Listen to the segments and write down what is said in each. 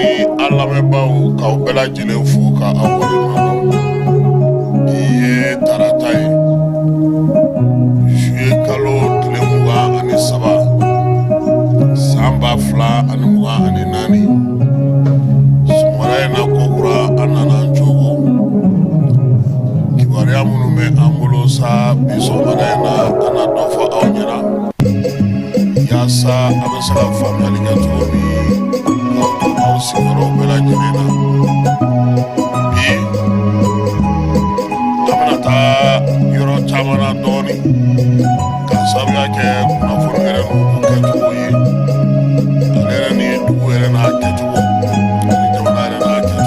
ani an lamɛnbaaw, k'aw bɛɛ lajɛlen fo ka aw waleɲuman dɔn. Bi ye tarata ye, juillet kalo tile 23, san 2024. Sɔgɔmada in na kokura, an nana an cogo. Kibaruya minnu bɛ an bolo sa bi sɔgɔmada in na, an na dɔ fɔ aw ɲɛna yaasa a bɛ se ka faamuyali kɛ cogo min k'aw to aw sigiyɔrɔw bɛɛ lajɛlen na. Bi an bɛna taa yɔrɔ caman na dɔɔnin ka sababuya kɛ kunnafoni yɛrɛ n'u kɛcogo ye, ale yɛrɛ ni dugu yɛrɛ n'a kɛcogo ani jamana yɛrɛ n'a kɛcogo.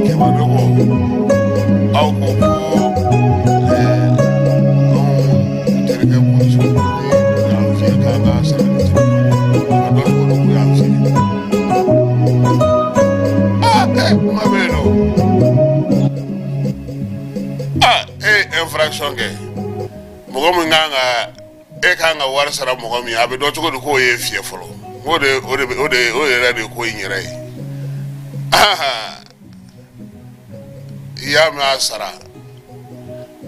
Kɛmɛ ne ko aw ko ko anw terikɛ polisiw y'an fiyɛ k'an ka sara ni a dɔ ko k'u y'an fiyɛ. Aa kuma bɛ yen nɔ. Aa, e ye infraction kɛ, mɔgɔ min kan ka e kan ka wari sara mɔgɔ min, a bɛ dɔn cogo di k'o ye fiyɛ fɔlɔ? O de o de o de o yɛrɛ de ye ko in yɛrɛ ye. I y'a mɛn, a sara,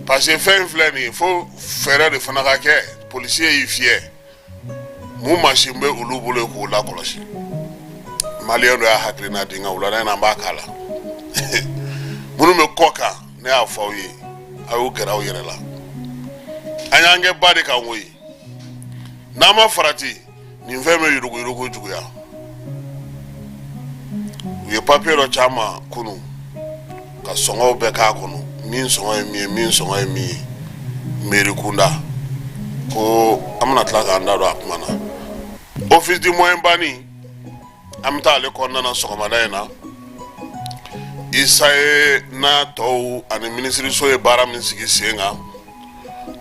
parce que fɛn filɛ nin ye, fo fɛɛrɛ de fana ka kɛ. Polisi y'i fiyɛ, mun mansin bɛ olu bolo k'o lakɔlɔsi? Maliyɛn dɔ y'a hakilina di, nka wulada in na an b'a k'a la. Minnu bɛ kɔ kan, ne y'a fɔ aw ye, a y'u gɛrɛ aw yɛrɛ la. An y'an kɛ ba de kan koyi. N'an ma farati, nin fɛn bɛ yuruguyurugu juguya. U ye papiye dɔ c'an ma kunun ka sɔngɔw bɛɛ k'a kɔnɔ, min sɔngɔ ye min ye, min sɔngɔ ye min ye mairie kunda ko. An bɛna tila k'an da don a kuma na. Office du moyen bani, an bɛ taa ale kɔnɔna na sɔgɔmada in na. Isa ye n'a tɔw ani minisiriso ye baara min sigi sen kan,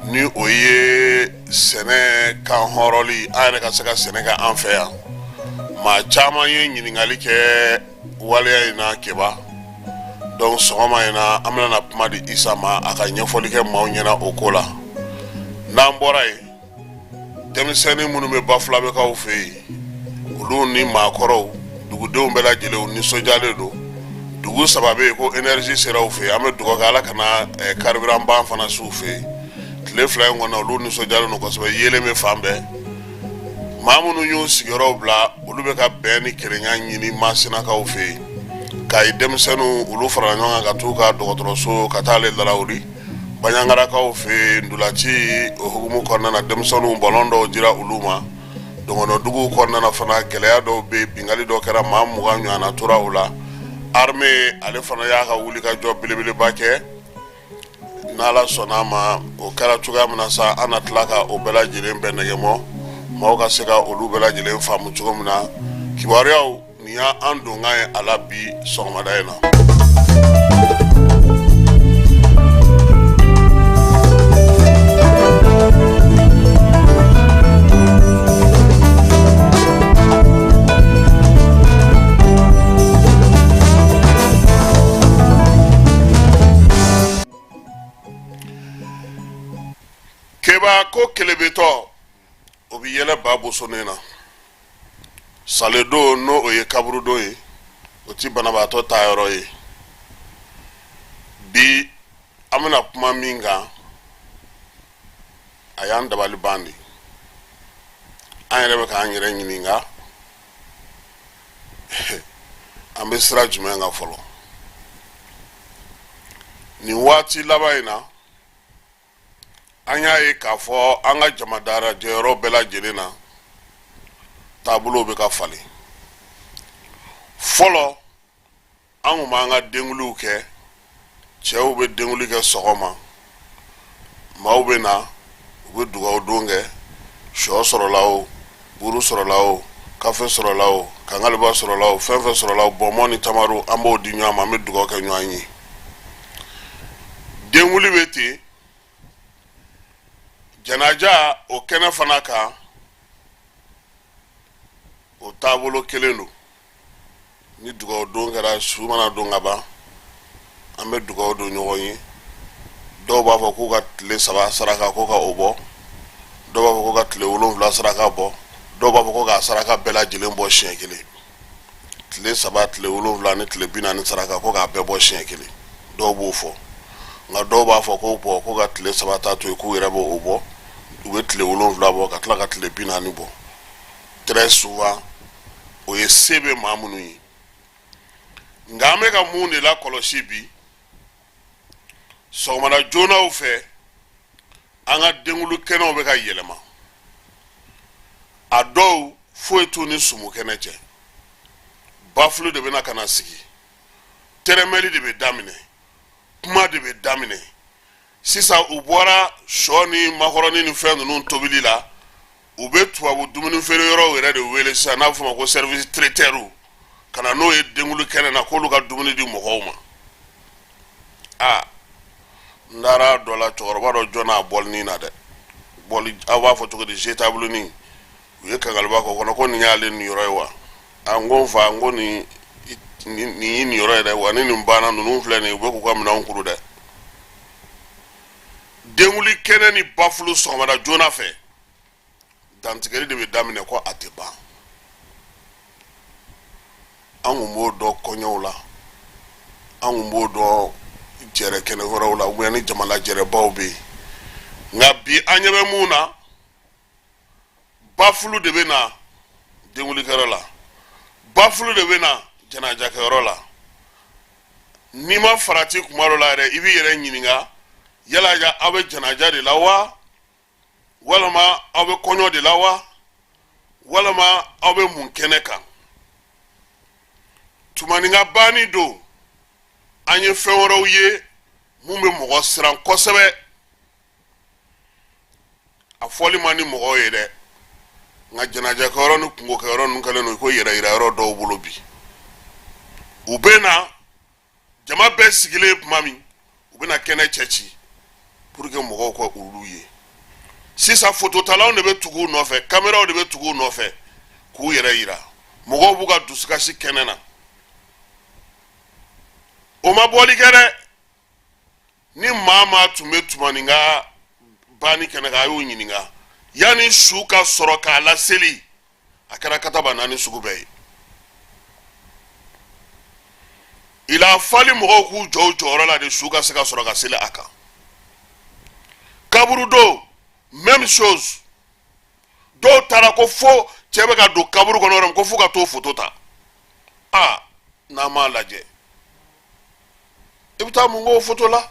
ni o ye sɛnɛ kan hɔrɔnli, an yɛrɛ ka se ka sɛnɛ kɛ an fɛ yan. Maa caman ye ɲininkali kɛ waleya in na Keba. Donc sɔgɔma in na, an bɛna na kuma di Isa ma, a ka ɲɛfɔli kɛ maaw ɲɛna o ko la. N'an bɔra yen, denmisɛnnin minnu bɛ Bafulabɛkaw fɛ yen, olu ni maakɔrɔw, dugudenw bɛɛ lajɛlen nisɔndiyalen don. Dugu saba bɛ yen ko énergie sera u fɛ yen. An bɛ dugawu kɛ Ala kana carburant ban fana s'u fɛ yen. Tile 2 in kɔnɔ, olu nisɔndiyalen don kosɛbɛ, yeelen bɛ fan bɛɛ. Maa minnu y'u sigiyɔrɔw bila, olu bɛ ka bɛn ni kelenya ɲini Masinakaw fɛ yen. Kayi denmisɛnninw, olu farala ɲɔgɔn kan ka t'u ka dɔgɔtɔrɔso ka taa ale lawuli. Baɲangarakaw fɛ yen, ntolaci o hukumu kɔnɔna na, denmisɛnninw ballon dɔw dira olu ma. Dɔgɔnɔduguw kɔnɔna na fana, gɛlɛya dɔw bɛ yen, binkanni dɔw kɛra, maa 20 ɲɔgɔnna tora o la. Armée, ale fana y'a ka wulikajɔ belebeleba kɛ. N'Ala sɔnna a ma, o kɛra cogoya min na sa, an na tila ka o bɛɛ lajɛlen bɛɛ nɛgɛmɔ, maaw ka se ka olu bɛɛ lajɛlen faamu cogo min na. Kibaruyaw nin y'an donkan ye a la bi sɔgɔmada in na. Keba ko kelebetɔ, o bɛ yɛlɛ ba bosonnen na. Saledon, n'o o ye kaburudon ye, o ti banabaatɔ ta yɔrɔ ye. Bi an bɛna kuma min kan, a y'an dabali ban de. An yɛrɛ bɛ k'an yɛrɛ ɲininka, an bɛ sira jumɛn kan fɔlɔ nin waati laban in na? An y'a ye k'a fɔ an ka jama dalajɛyɔrɔ bɛɛ lajɛlen na, taabolow bɛ ka falen. Fɔlɔ, an tun b'an ka denkuliw kɛ, cɛw bɛ denkuli kɛ sɔgɔma, maaw bɛ na, u bɛ dugawu don kɛ, sɔ sɔrɔla o, buru sɔrɔla o, kafe sɔrɔla o, kankaliba sɔrɔla o, fɛn fɛn sɔrɔla o, bɔnbɔn ni tamaro, an b'o di ɲɔgɔn ma, an bɛ dugawu kɛ ɲɔgɔn ye. Denkuli bɛ ten. Janaja, o kɛnɛ fana kan, o taabolo kelen don. Ni dugawu don kɛra, su mana don ka ban, an bɛ dugawu don ɲɔgɔn ye. Dɔw b'a fɔ k'u ka tile 3 saraka ko ka o bɔ, dɔw b'a fɔ k'u ka tile 7 saraka bɔ. Dɔw b'a fɔ ko k'a saraka bɛɛ lajɛlen bɔ siɲɛ kelen, tile 3, tile 7 ni tile 40 saraka, ko k'a bɛɛ bɔ siɲɛ kelen. Dɔw b'o fɔ, nka dɔw b'a fɔ ko bɔn, ko ka tile 3 ta to yen, k'u yɛrɛ b'o bɔ, u bɛ tile 7 bɔ ka tila ka tile 40 bɔ. Très souvent, o ye se bɛ maa minnu ye. Nka an bɛ ka mun de lakɔlɔsi bi sɔgɔmada joonaw fɛ? An ka denkunli kɛnɛw bɛ ka yɛlɛma. A dɔw foyi t'u ni sumu kɛnɛ cɛ. Bafulu de bɛna ka na sigi, tɛrɛmɛli de bɛ daminɛ, kuma de bɛ daminɛ. Sisan u bɔra sɔ ni makɔrɔni ni fɛn ninnu tobili la, u bɛ tubabu dumuni feere yɔrɔw yɛrɛ de wele sisan, n'a bɛ f'o ma ko service traiteur, ka na n'o ye denkunli kɛnɛ na, k'olu ka dumuni di mɔgɔw ma. Aa, n taara dɔ la, cɛkɔrɔba dɔ jɔ n'a bɔlinin na dɛ, bɔli, aw b'a fɔ cogo di, jetable nin, u ye kangaliba k'o kɔnɔ ko nin y'ale niyɔrɔ ye wa? A n ko n fa, n ko nin y'i niyɔrɔ ye dɛ, wa ni nin banna, ninnu filɛ nin ye, u bɛ k'u ka minɛnw kuru dɛ. Denkunli kɛnɛ ni bafulu sɔgɔmada joona fɛ, dantigɛli de bɛ daminɛ ko a tɛ ban. An kun b'o dɔn kɔɲɔw la, an kun b'o dɔn jɛrɛ kɛnɛ wɛrɛw la, ou bien ni jamana jɛrɛbaw bɛ yen. Nka bi, an ɲɛ bɛ mun na? Bafulu de bɛ na denkunlikɛyɔrɔ la, bafulu de bɛ na janajakɛyɔrɔ la. N'i ma farati kuma dɔ la yɛrɛ, i b'i yɛrɛ ɲininka yala aw bɛ janaja de la wa, walama aw bɛ kɔɲɔ de la wa, walama aw bɛ mun kɛnɛ kan? Tumani ka banni don, an ye fɛn wɛrɛw ye mun bɛ mɔgɔ siran kosɛbɛ. A fɔli man di mɔgɔw ye dɛ, nka janajakɛyɔrɔ ni kungokɛyɔrɔ ninnu kɛlen don ko yɛrɛ yira yɔrɔ dɔw bolo bi. U bɛ na, jama bɛɛ sigilen tuma min, u bɛna kɛnɛ cɛ ci pour que mɔgɔw ka olu ye. Sisan fototalaw de bɛ tugu u nɔfɛ, kameraw de bɛ tugu u nɔfɛ k'u yɛrɛ yira. Mɔgɔw b'u ka dusukasi kɛnɛ na. O ma bɔli kɛ dɛ. Ni maa maa tun bɛ Tumani ka banni kɛnɛ kan, a y'o ɲininka, yanni su ka sɔrɔ k'a laseli, a kɛra kataba naani sugu bɛɛ ye. Il a fallu mɔgɔw k'u jɔ u jɔyɔrɔ la de, su ka se ka sɔrɔ ka seli a kan. Kaburudo, même chose. Dɔw taara ko fo cɛ bɛ ka don kaburu kɔnɔ yɔrɔ min, ko fo ka t'o foto ta. Aa, n'an m'a lajɛ, i bɛ taa mun k'o foto la?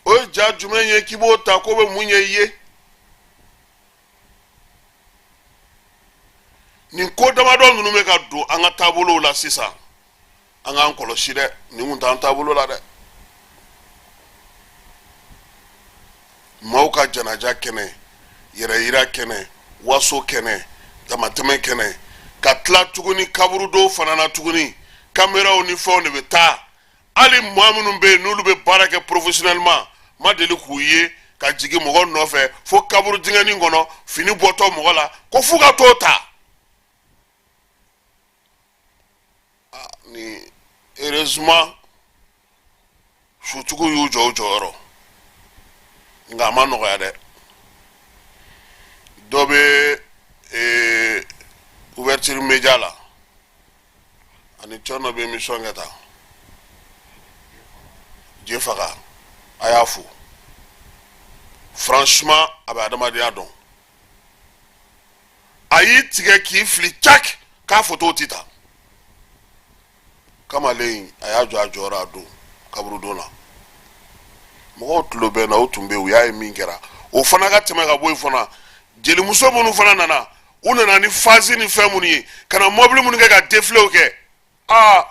O ye ja jumɛn ye k'i b'o ta, k'o bɛ mun ɲɛ i ye? Nin ko damadɔ ninnu bɛ ka don an ka taabolow la sisan, an k'an kɔlɔsi dɛ. Nin kun t'an taabolo la dɛ. Maaw ka janaja kɛnɛ, yɛrɛyira kɛnɛ, waso kɛnɛ, damatɛmɛ kɛnɛ, ka tila tuguni kaburudo fana na tuguni, kameraw ni fɛnw de bɛ taa. Hali maa minnu bɛ yen n'olu bɛ baara kɛ professionnellement, ma deli k'u ye ka jigin mɔgɔ nɔfɛ fo kaburu dingɛnin kɔnɔ, fini bɔtɔ mɔgɔ la, ko f'u ka t'o ta. Ni heureusement sutigiw y'u jɔ u jɔyɔrɔ, nka a ma nɔgɔya dɛ. Dɔ bɛ ouverture média la, ani cɛ dɔ bɛ émission kɛ tan, je faga, a y'a fo. Franchement, a bɛ adamadenya dɔn. A y'i tigɛ k'i fili cak k'a foto ti ta. Kamalen, a y'a jɔ a jɔyɔrɔ a don kaburudon na. Mɔgɔw tulo bɛ na, o tun bɛ yen, u y'a ye min kɛra. O fana ka tɛmɛ ka bɔ yen fana, jelimuso minnu fana nana, u nana ni fasi ni fɛn minnu ye, ka na mɔbili minnu kɛ ka défilew kɛ. Aa,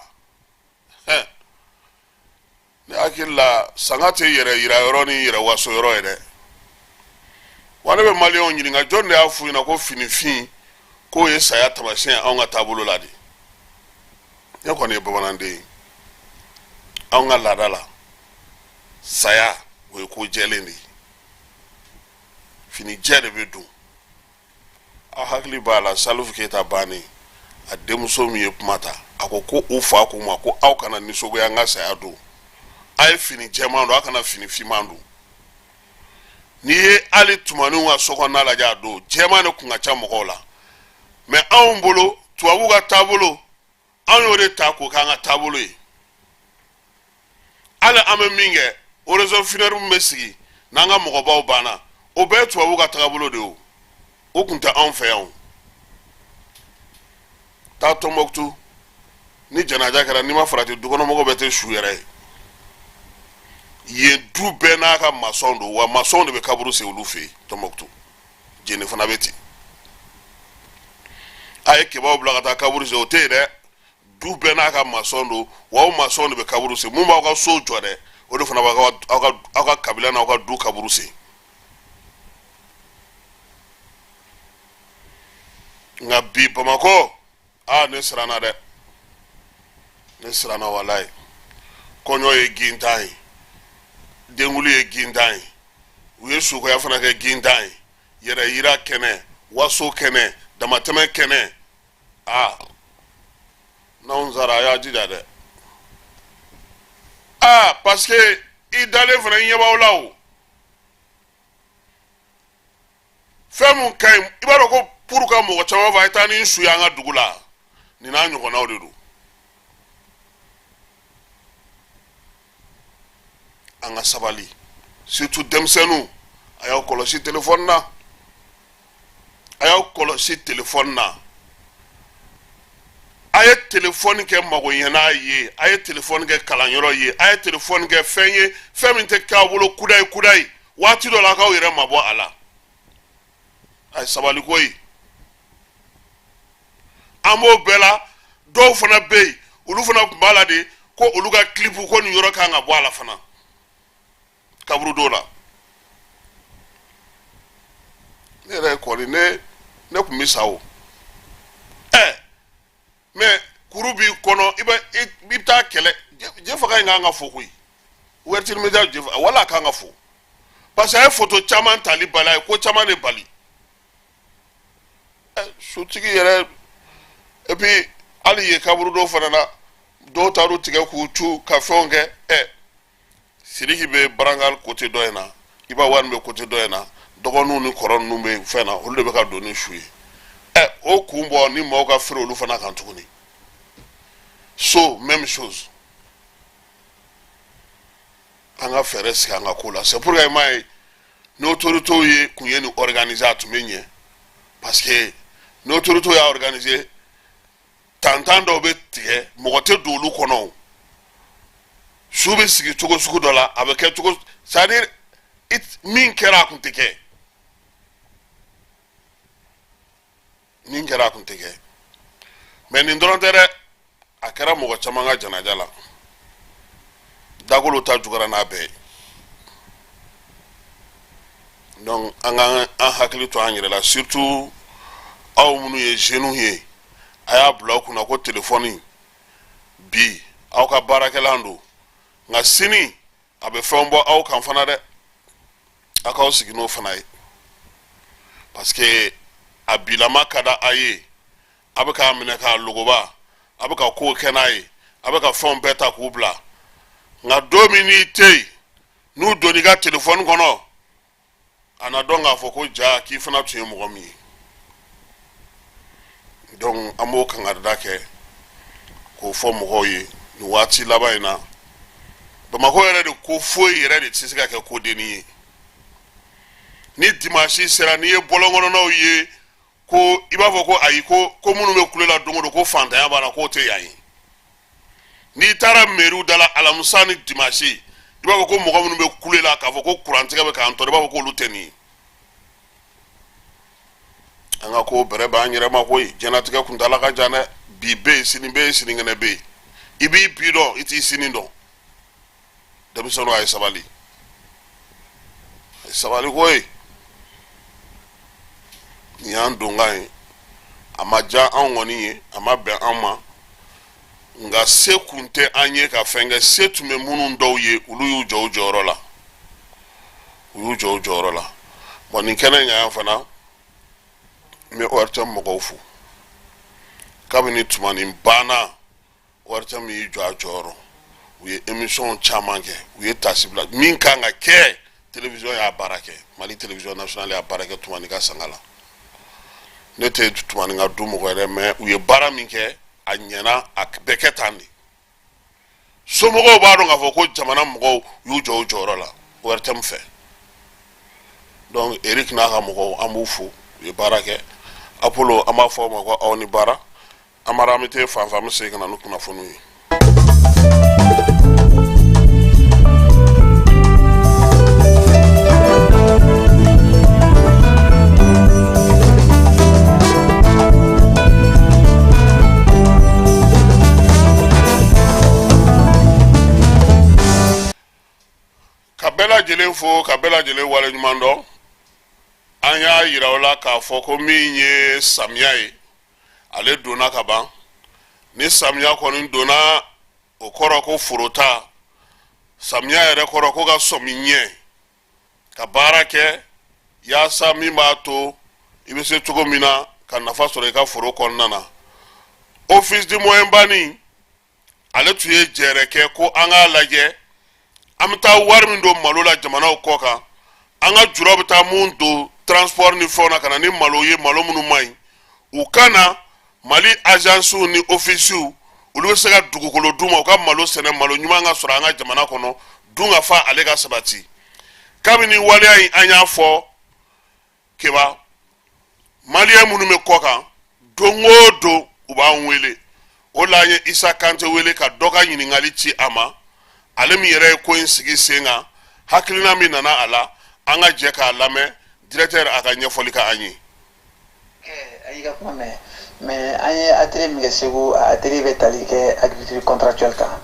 ne hakili la, sanga tɛ yɛrɛ yira yɔrɔ ni yɛrɛ waso yɔrɔ ye dɛ. Wa ne bɛ maliyɛnw ɲininka, jɔn de y'a f'u ɲɛna ko finifin k'o ye saya taamasiyɛn anw ka taabolo la de? Ne kɔni ye bamananden ye. Anw ka laada la, saya o ye ko jɛlen de ye, fini jɛ de bɛ don. Aw hakili b'a la, Salifu Keyita bannen, a denmuso min ye kuma ta, a ko ko u fa k'u ma ko aw kana nisɔngoya n ka saya don, a ye fini jɛman don, a kana fini finman don. N'i ye hali Tumaniw ka so kɔnɔna lajɛ, a don jɛman de kun ka ca mɔgɔw la. Mais anw bolo, tubabu ka taabolo, anw y'o de ta k'o k'an ka taabolo ye. Hali an bɛ min kɛ, oraison funèbre min bɛ sigi n'an ka mɔgɔbaw banna, o bɛɛ ye tubabu ka taabolo de ye. O tun tɛ anw fɛ yan. O taa Tɔnbɔkutu, ni janaja kɛra, n'i ma farati, dukɔnɔmɔgɔw bɛɛ tɛ su yɛrɛ ye yen. Du bɛɛ n'a ka masɔn don, wa masɔn de bɛ kaburu sen olu fɛ yen Tɔnbɔkutu. Jɛnɛ fana bɛ ten. A ye kebaw bila ka taa kaburu sen, o tɛ yen dɛ. Du bɛɛ n'a ka masɔn don, wa o masɔn de bɛ kaburu sen. Mun b'aw ka so jɔ dɛ, o de fana b'aw ka kabila n'aw ka du kaburu sen. Nka bi Bamakɔ, aa, ne siranna dɛ, ne siranna walayi. Kɔɲɔ ye gintan ye, denkuli ye gintan ye, u ye sukoya fana kɛ gintan ye, yɛrɛ yira kɛnɛ, waso kɛnɛ, damatɛmɛ kɛnɛ. Aa, n'anw sara, a y'a jija dɛ. Aa, parce que i dalen fana, i ɲɛ b'aw la. O fɛn mun ka ɲi, i b'a dɔn ko pour ka mɔgɔ caman fɔ a ye taa ni su ye an ka dugu la, nin n'a ɲɔgɔnnaw de don. An ka sabali, surtout denmisɛnninw. A y'aw kɔlɔsi telefɔni na, a y'aw kɔlɔsi telefɔni na. A ye telefɔni kɛ magoɲɛna ye, a ye telefɔni kɛ kalanyɔrɔ ye, a ye telefɔni kɛ fɛn ye, fɛn min tɛ k'aw bolo kudayi kudayi. Waati dɔ la, a k'aw yɛrɛ mabɔ a la. A ye sabali koyi. An b'o bɛɛ la, dɔw fana bɛ yen, olu fana tun b'a la de ko olu ka kilipu ko nin yɔrɔ kan ka bɔ a la fana kaburudo la. Ne yɛrɛ kɔni, ne tun bɛ sa o. Ɛ, mais kuru b'i kɔnɔ, i bɛ i bɛ taa kɛlɛ. Jefaga in kan ka fo koyi. Ouverture média jefa wala a kan ka fo, parce que a ye photo caman tali bali, a ye ko caman de bali. Ɛ, sutigi yɛrɛ, et puis hali yen kaburudo fana na, dɔw taar'u tigɛ k'u cu ka fɛnw kɛ. Ɛ, Sidiki bɛ brancard côté dɔ in na, Iba One bɛ côté dɔ in na, dɔgɔninw ni kɔrɔ ninnu bɛ fɛn na, olu de bɛ ka don ni su ye. Ɛ, o kun bɔ ni maaw ka feere olu fana kan tuguni. So, même chose. An ka fɛɛrɛ sigi an ka ko la. C'est pourquoi i m'a ye, ni autorités ye kun ye nin organiser, a tun bɛ ɲɛ, parce que ni autorités y'a organiser, tantan dɔw bɛ tigɛ, mɔgɔ tɛ don olu kɔnɔ. Su bɛ sigi cogo sugu dɔ la, a bɛ kɛ cogo, c'est à dire min kɛra, a kun tɛ kɛ, min kɛra, a kun tɛ kɛ. Mais nin dɔrɔn tɛ dɛ, a kɛra mɔgɔ caman ka janaja la. Dakolo ta juguyara n'a bɛɛ ye. Donc an ka an hakili to an yɛrɛ la, surtout aw minnu ye jeunes ye. A y'a bila aw kunna ko telefɔni bi, aw ka baarakɛlan don, nka sini a bɛ fɛn bɔ aw kan fana dɛ. A k'aw sigi n'o fana ye, parce que a bilama ka di a ye, a bɛ k'a minɛ k'a logoba, a bɛ ka kow kɛ n'a ye, a bɛ ka fɛnw bɛɛ ta k'u bila. Nka don min n'i tɛ yen, n'u donn'i ka telefɔni kɔnɔ, a na dɔn k'a fɔ ko ja k'i fana tun ye mɔgɔ min ye. Donc an b'o kangarida kɛ k'o fɔ mɔgɔw ye nin waati laban in na. Bamakɔ yɛrɛ de, ko foyi yɛrɛ de tɛ se ka kɛ kodenni ye. Ni dimanche sera, n'i ye bɔlɔnkɔnɔnaw ye, ko i b'a fɔ ko ayi, ko minnu bɛ kule la don o don ko fantanya b'a la, k'o tɛ yan ye. N'i taara mɛriw da la alamisa ni dimanche, i b'a fɔ ko mɔgɔ minnu bɛ kule la k'a fɔ ko kurantigɛ bɛ k'an tɔɔrɔ, i b'a fɔ k'olu tɛ nin ye. An ka ko bɛrɛ b'an yɛrɛ ma koyi. Diɲɛlatigɛ kuntaala ka jan dɛ. Bi bɛ yen, sini bɛ yen, sinikɛnɛ bɛ yen. I b'i bi dɔn, i t'i sini dɔn. Denmisɛnninw, a ye sabali, a ye sabali koyi. Nin y'an donkan ye. A ma diya anw kɔni ye, a ma bɛn an ma, nka se kun tɛ an ye ka fɛn kɛ. Se tun bɛ minnu dɔw ye, olu y'u jɔ u jɔyɔrɔ la, u y'u jɔ u jɔyɔrɔ la. Bon, nin kɛnɛ in kan yan fana, n bɛ ORTM mɔgɔw fo. Kabini tumani banna, ORTM y'i jɔ a jɔyɔrɔ. U ye émission caman kɛ, u ye tasibila min kan ka kɛ. Télévision y'a baara kɛ, Mali Télévision Nationale y'a baara kɛ tumani ka sanga la. Ne tɛ Tumani ka du mɔgɔ yɛrɛ, mais u ye baara min kɛ, a ɲɛna, a bɛɛ kɛ tan de. Somɔgɔw b'a dɔn k'a fɔ ko jamana mɔgɔw y'u jɔ u jɔyɔrɔ la ORTM fɛ. Donc Eric n'a ka mɔgɔw, an b'u fo, u ye baara kɛ. Apollo, an b'a fɔ aw ma ko aw ni baara. Amara, an bɛ taa fan fɛ, an bɛ segin ka na ni kunnafoniw ye. Ka bɛɛ lajɛlen fo, ka bɛɛ lajɛlen waleɲuman dɔn. An y'a yira aw la k'a fɔ ko min ye samiya ye, ale donna ka ban. Ni samiya kɔni donna, o kɔrɔ ko forota. Samiya yɛrɛ kɔrɔ ko ka sɔmi ɲɛ ka baara kɛ, yaasa min b'a to i bɛ se cogo min na ka nafa sɔrɔ i ka foro kɔnɔna na. Office du Moyen Bani, ale tun ye jɛrɛ kɛ ko an k'a lajɛ, an bɛ taa wari min don malo la jamanaw kɔ kan, an ka jurɔ bɛ taa mun don transport ni fɛnw na ka na ni malo ye, malo minnu man ɲi, u ka na Mali agencew ni officew, olu bɛ se ka dugukolo d'u ma, u ka malo sɛnɛ, malo ɲuman ka sɔrɔ an ka jamana kɔnɔ, dun ka fa ale ka sabati. Kabini waleya in, an y'a fɔ keba, maliyɛn minnu bɛ kɔ kan, don o don u b'an wele. O la an ye Isa Kante wele ka dɔ ka ɲininkali ci a ma, ale min yɛrɛ ye ko in sigi sen kan, hakilina min nana a la, an ka jɛ k'a lamɛn. Directeur, a ka ɲɛfɔli kɛ an ye. An y'i ka kuma mɛn, mais an ye atelier min kɛ Segu, a atelier bɛ tali kɛ agriculture contractuelle kan.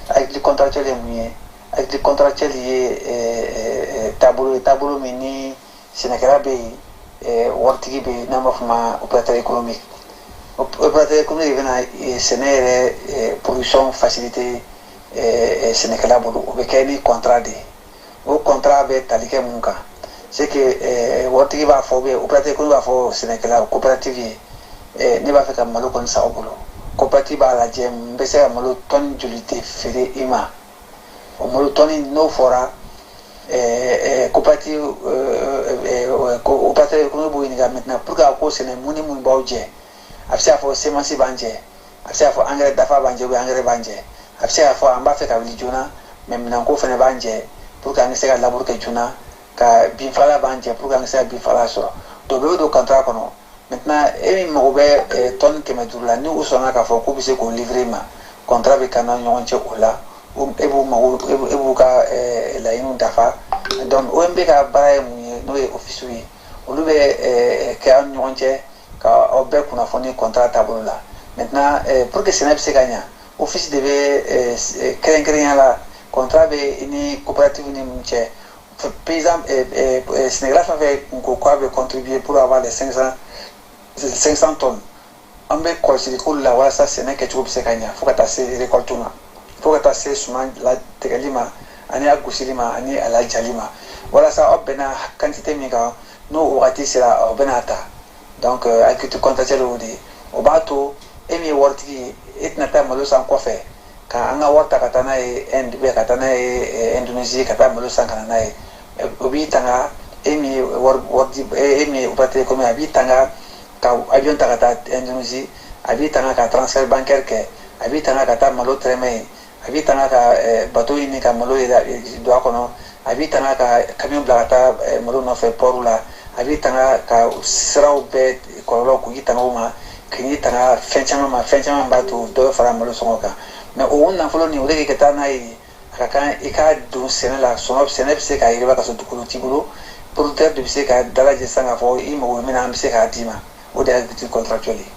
Agriculture contractuelle ye mun ye? Agriculture contractuelle ye taabolo ye, taabolo min ni sɛnɛkɛla bɛ yen, waritigi bɛ yen, n'an b'a fɔ ma opérateur économique. Opérateur économique bɛna sɛnɛ yɛrɛ production facilité sɛnɛkɛla bolo. O bɛ kɛ ni contrat de ye. O contrat bɛ tali kɛ mun kan? C'est que waritigi b'a fɔ, ou opérateur économique b'a fɔ sɛnɛkɛla coopérative ye: ne b'a fɛ ka malo kɔni san aw bolo. Coopérative b'a lajɛ, n bɛ se ka malo tɔni joli de feere i ma? O malo tɔni n'o fɔra, coopérative, opérateur économique b'o ɲininka maintenant pour que a ko sɛnɛ, mun ni mun b'aw jɛ? A bɛ se k'a fɔ semence b'an jɛ, a bɛ se k'a fɔ engrais dafa b'an jɛ, ou engrais b'an jɛ, a bɛ se k'a fɔ an b'a fɛ ka wuli joona, mais minɛnko fana b'an jɛ pour que an ka se ka labour kɛ joona, ka binfagalan b'an jɛ pour que an ka se ka binfagalan sɔrɔ. Donc bɛɛ bɛ don contrat kɔnɔ. Maintenant, e min mago bɛ tɔni 500 la, ni u sɔnna k'a fɔ k'u bɛ se k'o livrer i ma, contrat bɛ k'an ni ɲɔgɔn cɛ. O la, e b'u mago, e b'u ka laɲiniw dafa. Donc OMB ka baara ye mun ye? N'o ye office ye, olu bɛ kɛ aw ni ɲɔgɔn cɛ ka aw bɛɛ kunnafoni contrat taabolo la. Maintenant, pour que sɛnɛ bɛ se ka ɲa, office de bɛ kɛrɛnkɛrɛnnenya la, contrat bɛ ni coopérative ni mun cɛ, paysan, sɛnɛkɛla fɛn fɛn ko k'a bɛ contribuer pour avoir les 500 tonnes, an bɛ kɔlɔsili k'olu la walasa sɛnɛ kɛcogo bɛ se ka ɲa fo ka taa se récolte ma, fo ka taa se suman latigɛli ma, ani a gosili ma, ani a lajali ma, walasa aw bɛnna quantité min kan, n'o wagati sera, aw bɛna ta. Donc agriculture contractuelle, o de ye. O b'a to e min ye waritigi ye, e tɛna taa malo san kɔfɛ ka an ka wari ta ka taa n'a ye Inde, ka taa n'a ye Indonésie, ka taa malo san ka na n'a ye. O b'i tanga, e min ye wari wari, e min ye opérateur économique, a b'i tanga ka avion ta ka taa Indonésie, a b'i tanga ka transfert bancaire kɛ, a b'i tanga ka taa malo tɛrɛmɛ yen, a b'i tanga ka bateau ɲini ka malo don a kɔnɔ, a b'i tanga ka camion bila ka taa malo nɔfɛ port la, a b'i tanga ka siraw bɛɛ kɔlɔlɔ k'i tanga o ma, k'i tanga fɛn caman ma. Fɛn caman b'a to dɔ bɛ fara malo sɔngɔ kan. Mais o nafolo nin, o de ka taa n'a ye, a ka kan i k'a don sɛnɛ la. Sɔngɔ, sɛnɛ bɛ se ka yiriwa ka sɔrɔ dugukolo t'i bolo. Producteur de bɛ se ka dalajɛ sisan k'a fɔ i mago bɛ min na, an bɛ se k'a d'i ma. O de ye agriculture contractuelle ye.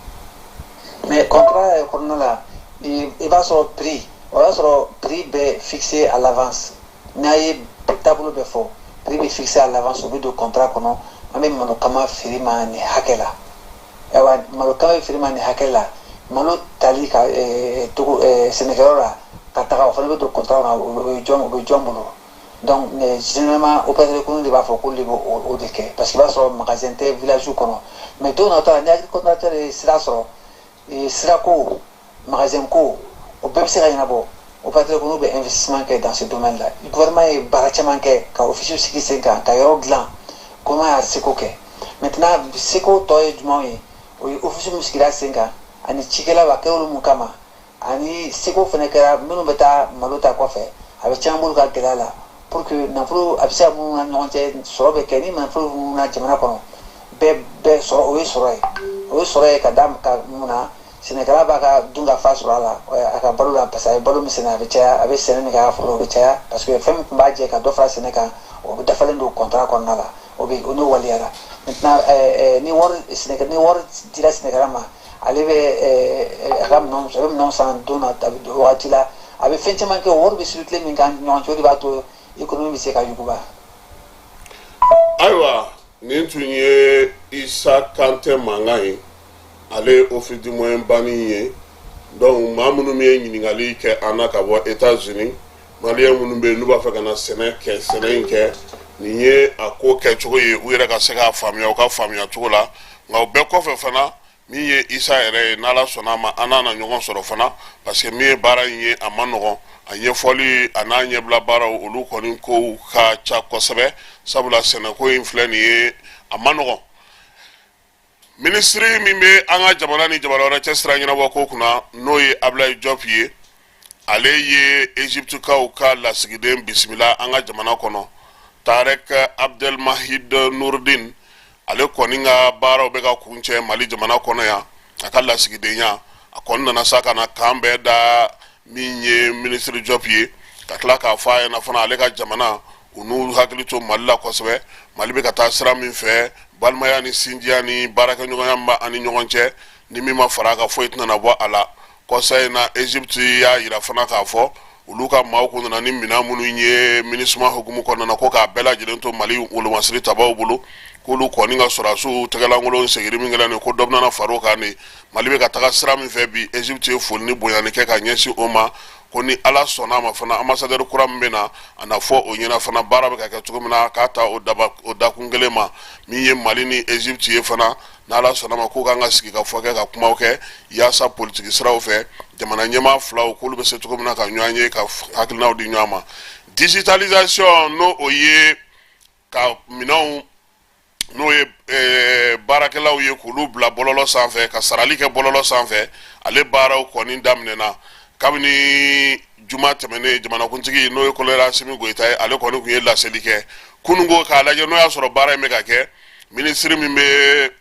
Mais contrat yɛrɛ kɔnɔna la, i b'a sɔrɔ prix, o y'a sɔrɔ prix bɛ fixé à l'avance. N'a ye taabolo bɛɛ fɔ, prix bɛ fixé à l'avance, o bɛ don contrat kɔnɔ. An bɛ malo kama feere ma nin hakɛ la. Ayiwa, malo kama bɛ feere ma nin hakɛ la, malo tali ka togo sɛnɛkɛyɔrɔ la ka taga, o fana bɛ don contrat kɔnɔ. O bɛ jɔn bolo? Donc généralement, opérateur économique de b'a fɔ k'olu de b'o o de kɛ, parce que i b'a sɔrɔ magasin tɛ village kɔnɔ. Mais don nata la, ni agriculteur ye sira sɔrɔ, sirako, magasin ko, o bɛɛ bɛ se ka ɲɛnabɔ. Opérateur économique bɛ investissement kɛ dans ce domaine là. Gouvernement ye baara caman kɛ ka office sigi sen kan, ka yɔrɔ dilan. Gouvernement y'a seko kɛ. Maintenant, seko tɔ ye jumɛnw ye? O ye office min sigira sen kan ani cikɛlaw, a kɛra olu mun kama, ani seko fana kɛra minnu bɛ taa malo ta kɔfɛ, a bɛ caman b'olu ka gɛlɛya la, pour que nafolo a bɛ se ka minnu na ɲɔgɔn cɛ, sɔrɔ bɛ kɛ ni nafolo minnu na jamana kɔnɔ, bɛɛ bɛ sɔrɔ. O ye sɔrɔ ye ka da ka mun na, sɛnɛkɛla b'a ka dun ka fa sɔrɔ a la, a ka balo la, parce que a ye balo min sɛnɛ, a bɛ caya, a bɛ sɛnɛ min kɛ a ka foro la, o bɛ caya, parce que fɛn min tun b'a jɛ ka dɔ fara sɛnɛ kan, o bɛ dafalen don contrat kɔnɔna la, o bɛ o n'o waleyara. Maintenant, ni wari dira sɛnɛkɛla ma, ale bɛ a ka minɛnw, a bɛ minɛnw san don na, a bɛ wagati la, a bɛ fɛn caman kɛ, o wari bɛ circuler min kan ɲɔgɔn cɛ, o de b'a to économie bɛ se ka yuguba. Ayiwa, nin tun ye Isa Kante mankan ye, ale ye Office du Moyen Bani ye. Donc maa minnu ye ɲininkali kɛ an na ka bɔ États-Unis, maliyɛn minnu bɛ yen n'u b'a fɛ ka na sɛnɛ kɛ, sɛnɛ in kɛ, nin ye a ko kɛcogo ye, u yɛrɛ ka se k'a faamuya u ka faamuya cogo la. Nka o bɛɛ kɔfɛ fana, min ye Isa yɛrɛ ye, n'Ala sɔnna a ma, an n'a na ɲɔgɔn sɔrɔ fana, parce que min ye baara in ye, a ma nɔgɔn, a ɲɛfɔli a n'a ɲɛbila baaraw, olu kɔni kow ka ca kosɛbɛ, sabula sɛnɛko in filɛ nin ye, a ma nɔgɔn. Minisiri min bɛ an ka jamana ni jamana wɛrɛ cɛ sira ɲɛnabɔ ko kunna, n'o ye Abulayi Jɔp ye, ale ye Egyptekaw ka lasigiden bisimila an ka jamana kɔnɔ, Tarek Abdelmahid Nurdin. Ale kɔni ka baaraw bɛ ka kuncɛ Mali jamana kɔnɔ yan, a ka lasigidenya. A kɔni nana sa ka na kan bɛɛ da min ye minisiri Jɔp ye, ka tila k'a fɔ a ɲɛna fana, ale ka jamana, u n'u hakili to Mali la kosɛbɛ, Mali bɛ ka taa sira min fɛ, balimaya ni sinjiya ni baarakɛɲɔgɔnya min b'an ni ɲɔgɔn cɛ, ni min ma fara a kan, foyi tɛna bɔ a la. Kɔsa in na, Egypte y'a yira fana k'a fɔ olu ka maaw kun nana ni minɛn minnu ye MINUSMA hukumu kɔnɔna na, ko k'a bɛɛ lajɛlen to Mali wolomasiri tabaw bolo, k'olu kɔni ka sɔrɔdasiw tɛgɛlankolon segiri min kɛra nin, ko dɔ bɛna fara o kan de. Mali bɛ ka taga sira min fɛ bi, Egypte ye foli ni bonyani kɛ ka ɲɛsin o ma, ko ni Ala sɔnna a ma fana, ambassadeur kura min bɛ na, a na fɔ o ɲɛna fana baara bɛ ka kɛ cogo min na, k'a ta o daba o dakun kelen ma. Min ye Mali ni Egypte ye fana, n'Ala sɔnna ma, k'u kan ka sigi ka fɔ kɛ, ka kumaw kɛ, yaasa politiki siraw fɛ, jamana ɲɛmaa filaw, k'olu bɛ se cogo min na ka ɲɔgɔn ye, ka hakilinaw di ɲɔgɔn ma. Digitalisation, n'o o ye ka minɛnw, n'o ye baarakɛlaw ye, k'olu bila bɔlɔlɔ sanfɛ, ka sarali kɛ bɔlɔlɔ sanfɛ, ale baaraw kɔni daminɛna kabini juma tɛmɛnen. Jamanakuntigi, n'o ye colonel Asimi Goyita ye, ale kɔni tun ye laseli kɛ kununko k'a lajɛ n'o y'a sɔrɔ baara in bɛ ka kɛ. Minisiri min bɛ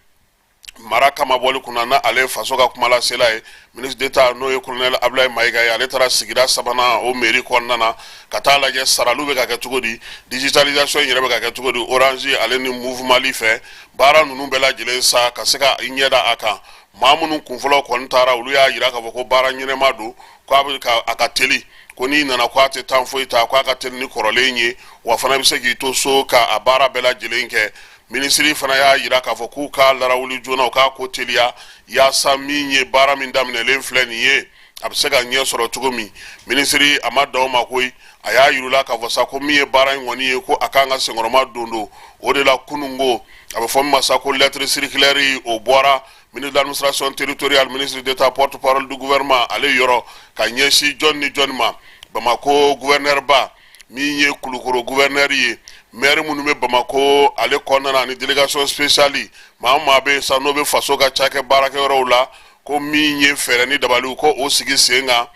mara kamabɔli kunna, na ale faso ka kumalasela ye, ministre d'État, n'o ye colonel Abulayi Mayiga ye, ale taara sigida sabanan o mairie kɔnɔna na ka taa lajɛ saraliw bɛ ka kɛ cogo di, digitalisation yɛrɛ bɛ ka kɛ cogo di, Orange ale ni Moov Mali fɛ, baara ninnu bɛɛ lajɛlen sa ka se ka ɲɛ da a kan. Maa minnu kunfɔlɔ kɔni taara, olu y'a yira k'a fɔ ko baara ɲɛnɛma don, ko a bɛ ka a ka teli, ko n'i nana, ko a tɛ temps foyi ta, ko a ka teli ni kɔrɔlen ye, wa fana bɛ se k'i to so ka a baara bɛɛ lajɛlen kɛ. Minisiri fana y'a yira k'a fɔ k'u k'a larawuli joona, u k'a ko teliya, yaasa min ye baara min daminɛlen filɛ nin ye, a bɛ se ka ɲɛ sɔrɔ cogo min. Minisiri a ma dan o ma koyi, a y'a yirula k'a fɔ sa ko min ye baara in kɔni ye, ko a kan ka senkɔrɔma don don o de la. Kununko, a bɛ fɔ min ma sa ko lettre circulaire, o bɔra ministre de l'Administration territoriale, ministre d'État, porte-parole du gouvernement, ale yɔrɔ, ka ɲɛsin jɔn ni jɔn ma? Bamako gouverneur ba, min ye Kulukoro gouverneur ye, maire minnu bɛ Bamako ale kɔnɔna na, ani délégation spéciale, maa o maa bɛ yen sa n'o bɛ faso ka cakɛ baarakɛyɔrɔw la, ko min ye fɛɛrɛ ni dabaliw, ko o sigi sen kan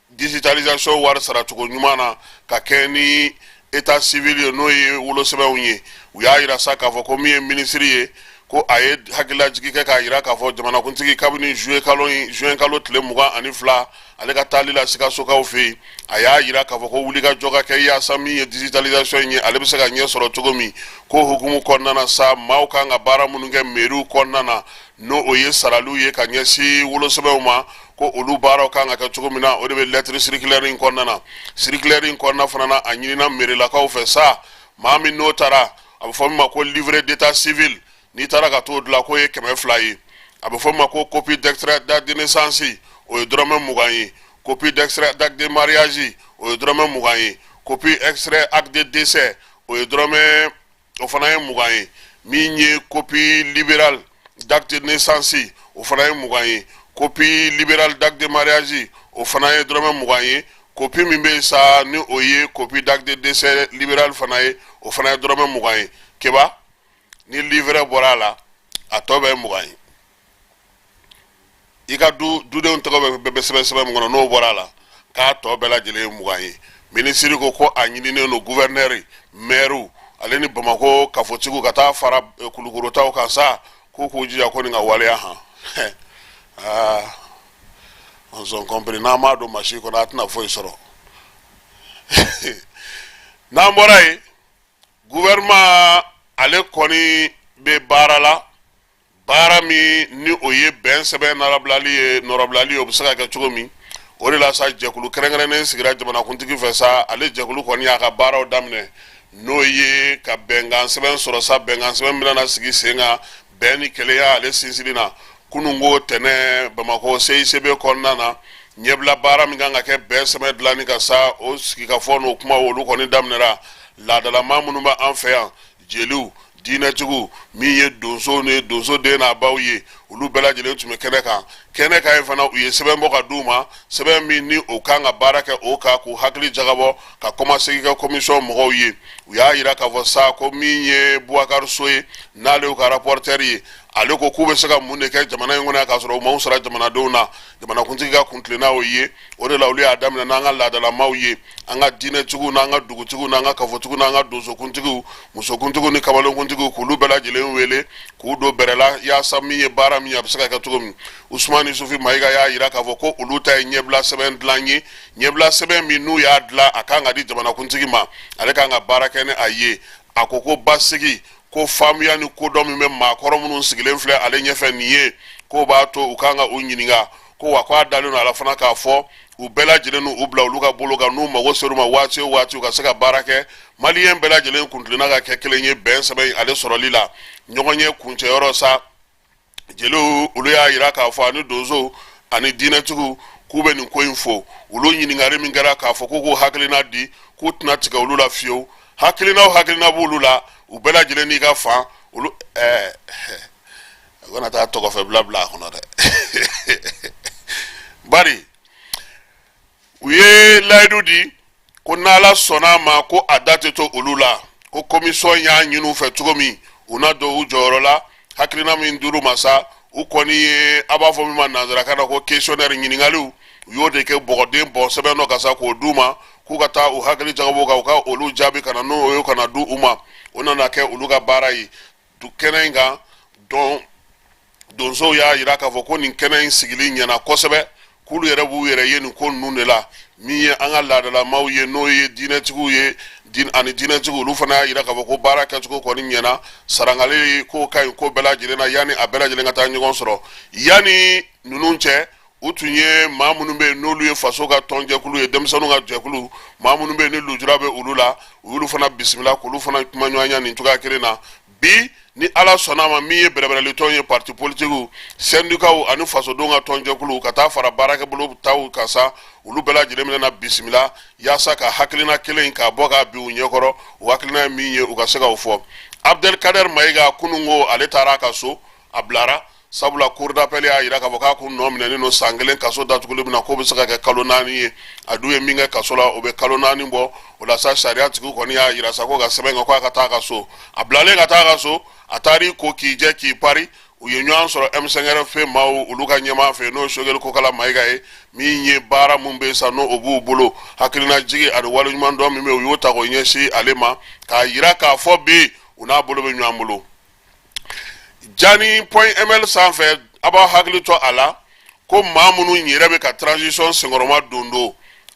digitalisation wari saracogo ɲuman na, ka kɛ ni état civil ye, n'o ye wolosɛbɛnw ye. U y'a yira sa k'a fɔ ko min ye minisiri ye, ko a ye hakililajigi kɛ k'a yira k'a fɔ jamanakuntigi, kabini juillet kalo in, juin kalo tile 22, ale ka taali la Sikasokaw fɛ yen, a y'a yira k'a fɔ ko wulikajɔ ka kɛ yaasa min ye digitalisation in ye, ale bɛ se ka ɲɛ sɔrɔ cogo min. Ko hukumu kɔnɔna na sa, maaw kan ka baara minnu kɛ mairiw kɔnɔna na, n'o o ye saraliw ye ka ɲɛsin wolosɛbɛnw ma, ko olu baaraw kan ka kɛ cogo min na, o de bɛ lettre circulaire in kɔnɔna na. Circulaire in kɔnɔna fana na, a ɲinina mairilakaw fɛ sa, maa min n'o taara, a bɛ fɔ min ma ko livret d'état civil, n'i taara ka t'o dilan, k'o ye 200 ye. A bɛ fɔ min ma ko copie d'extrait d'acte de naissance, o ye dɔrɔmɛ 20 ye. Copie d'extrait d'acte de mariage, o ye dɔrɔmɛ 20 ye. Copie extrait acte de décès, o ye dɔrɔmɛ, o fana ye 20 ye. Min ye copie libérale d'acte de naissance, o fana ye 20 ye. Copie libérale d'acte de mariage, o fana ye dɔrɔmɛ 20 ye. Copie min bɛ yen sa, ni o ye copie d'acte de décès libéral fana ye, o fana ye dɔrɔmɛ 20 ye. Keba, ni livret bɔra a la, a tɔ bɛ 20 ye. I ka du dudenw tɔgɔ bɛ sɛbɛn sɛbɛn min kɔnɔ, n'o bɔra a la, k'a tɔ bɛɛ lajɛlen ye 20 ye. Minisiri ko a ɲininen don guvɛrinɛri, mɛriw ale ni Bamakɔ kafotigiw ka taa fara Kulukoro taw kan sa, k'u k'u jija ko nin ka waleya han. Aa, on s'est compris. N'an m'a don masi kɔnɔ, a tɛna foyi sɔrɔ. N'an bɔra yen, gouvernement ale kɔni bɛ baara la, baara min ni o ye bɛn sɛbɛn nɔrɔbilali ye, nɔrɔbilali ye, o bɛ se ka kɛ cogo min. O de la sa, jɛkulu kɛrɛnkɛrɛnnen sigira jamanakuntigi fɛ sa. Ale jɛkulu kɔni y'a ka baaraw daminɛ, n'o ye ka bɛnkan sɛbɛn sɔrɔ sa. Bɛnkan sɛbɛn bɛna sigi sen kan bɛn ni kelenya ale sinsinni na. Kununko tɛnɛ, Bamakɔ CICB kɔnɔna na, ɲɛbila baara min kan ka kɛ bɛn sɛbɛn dilanni kan sa, o sigikafɔ n'o kuma, olu kɔni daminɛra. Laadalama minnu bɛ an fɛ yan, jeliw, diinɛtigiw, min ye donso ni donso den n'a baw ye, olu bɛɛ lajɛlen tun bɛ kɛnɛ kan. Kɛnɛ kan yen fana, u ye sɛbɛn bɔ ka d'u ma, sɛbɛn min ni o kan ka baara kɛ o kan, k'u hakili jagabɔ ka kɔmasegin kɛ komisɔn mɔgɔw ye. U y'a yira k'a fɔ sa ko min ye Bubakari So ye, n'ale y'u ka rapporteur ye, ale ko k'u bɛ se ka mun de kɛ jamana in kɔnɔ yan k'a sɔrɔ u m'u sara jamanadenw na. Jamanakuntigi ka kuntilenna o ye. O de la olu y'a daminɛ n'an ka laadalamaw ye, an ka diinɛtigiw n'an ka dugutigiw n'an ka kafotigiw n'an ka donsokuntigiw, musokuntigiw ni kamalenkuntigiw, k'olu bɛɛ lajɛlen wele k'u don bɛrɛ la, yaasa min ye baara min ye, a bɛ se ka kɛ cogo min. Usumani Isufi Mayiga y'a yira k'a fɔ ko olu ta ye ɲɛbila sɛbɛn dilan ye, ɲɛbila sɛbɛn min n'u y'a dilan, a kan ka di jamanakuntigi ma, ale kan ka baara kɛ ni a ye. A ko ko basigi, ko faamuya ni kodɔn min bɛ maakɔrɔ minnu sigilen filɛ ale ɲɛfɛ nin ye, k'o b'a to u kan ka u ɲininka. Ko wa, ko a dalen don a la fana k'a fɔ u bɛɛ lajɛlen n'u bila olu ka bolo kan, n'u mago ser'u ma waati o waati, u ka se ka baara kɛ. Maliyɛn bɛɛ lajɛlen kuntilenna ka kɛ kelen ye bɛn sɛbɛn ale sɔrɔli la. Ɲɔgɔn ye kuncɛyɔrɔ sa, jeliw olu y'a yira k'a fɔ, ani donsow ani diinɛtigiw, k'u bɛ nin ko in fo. Olu ɲininkali min kɛra k'a fɔ k'u k'u hakilina di, k'u tɛna tigɛ olu la fiyewu. Hakilina o hakilina b'olu la, u bɛɛ lajɛlen n'i ka fan olu. U kana taa tɔgɔfɛ bila bila a kɔnɔ dɛ. Bari u ye layidu di ko n'Ala sɔnna a ma, ko a da tɛ to olu la, ko komisɔn y'a ɲini u fɛ cogo min, u na don u jɔyɔrɔ la. Hakilina min dir'u ma sa, u kɔni ye, a b'a fɔ min ma nanzarakan na ko questionnaire, ɲininkaliw, u y'o de kɛ bɔgɔden bɔn sɛbɛn dɔ kan sa, k'o d'u ma k'u ka taa u hakili jagabɔ kan, u ka olu jaabi ka na n'o ye, ka na di u ma. O nana kɛ olu ka baara ye kɛnɛ in kan. Dɔn donsow y'a yira k'a fɔ ko nin kɛnɛ in sigili ɲɛna kosɛbɛ, k'olu yɛrɛ b'u yɛrɛ ye nin ko ninnu de la. Min ye an ka laadalamaw ye, n'o ye diinɛtigiw ye ani diinɛtigiw, olu fana y'a yira k'a fɔ ko baara kɛcogo kɔni ɲɛna, sarangali ko ka ɲi ko bɛɛ lajɛlen na, yanni a bɛɛ lajɛlen ka taa ɲɔgɔn sɔrɔ. Yanni ninnu cɛ, u tun ye maa minnu bɛ yen n'olu ye faso ka tɔnjɛkulu ye, denmisɛnninw ka jɛkulu, maa minnu bɛ yen ni lujura bɛ olu la, u y'olu fana bisimila k'olu fana kumaɲɔgɔnya nin cogoya kelen na. Bi, ni Ala sɔnna a ma, min ye bɛrɛbɛrɛlitɔn ye, parti politikiw, sɛndikaw ani fasodenw ka tɔnjɛkulu, ka taa fara baarakɛbolo taw kan sa, olu bɛɛ lajɛlen bɛna bisimila yaasa ka hakilina kelen k'a bɔ k'a bin u ɲɛkɔrɔ. U hakilina ye min ye, u ka se k'o fɔ. Abdelkader Mayiga, kunun ko ale taara a ka so, a bilara, sabula cour d'appel y'a yira k'a fɔ k'a kun nɔ minɛnen don san 1 kaso datuguli min na, k'o bɛ se ka kɛ kalo 4 ye. A dun ye min kɛ kaso la, o bɛ kalo 4 bɔ. O la sa, sariya tigiw kɔni y'a yira sa ko ka sɛbɛn kɛ k'a ka taa a ka so. A bilalen ka taa a ka so, a taar'i ko k'i jɛ k'i pari. U ye ɲɔgɔn sɔrɔ M5RFP maaw, olu ka ɲɛmaa fɛ, n'o ye Sogɛli Kokala Mayiga ye. Min ye baara mun bɛ sa, n'o o b'u bolo, hakilinajigi ani waleɲumandɔn min bɛ, u y'o ta k'o ɲɛsin ale ma, k'a yira k'a fɔ bi u n'a bolo bɛ ɲɔgɔn bolo. Jani.ml sanfɛ, a b'aw hakili to a la ko maa minnu yɛrɛ bɛ ka transition senkɔrɔma don don,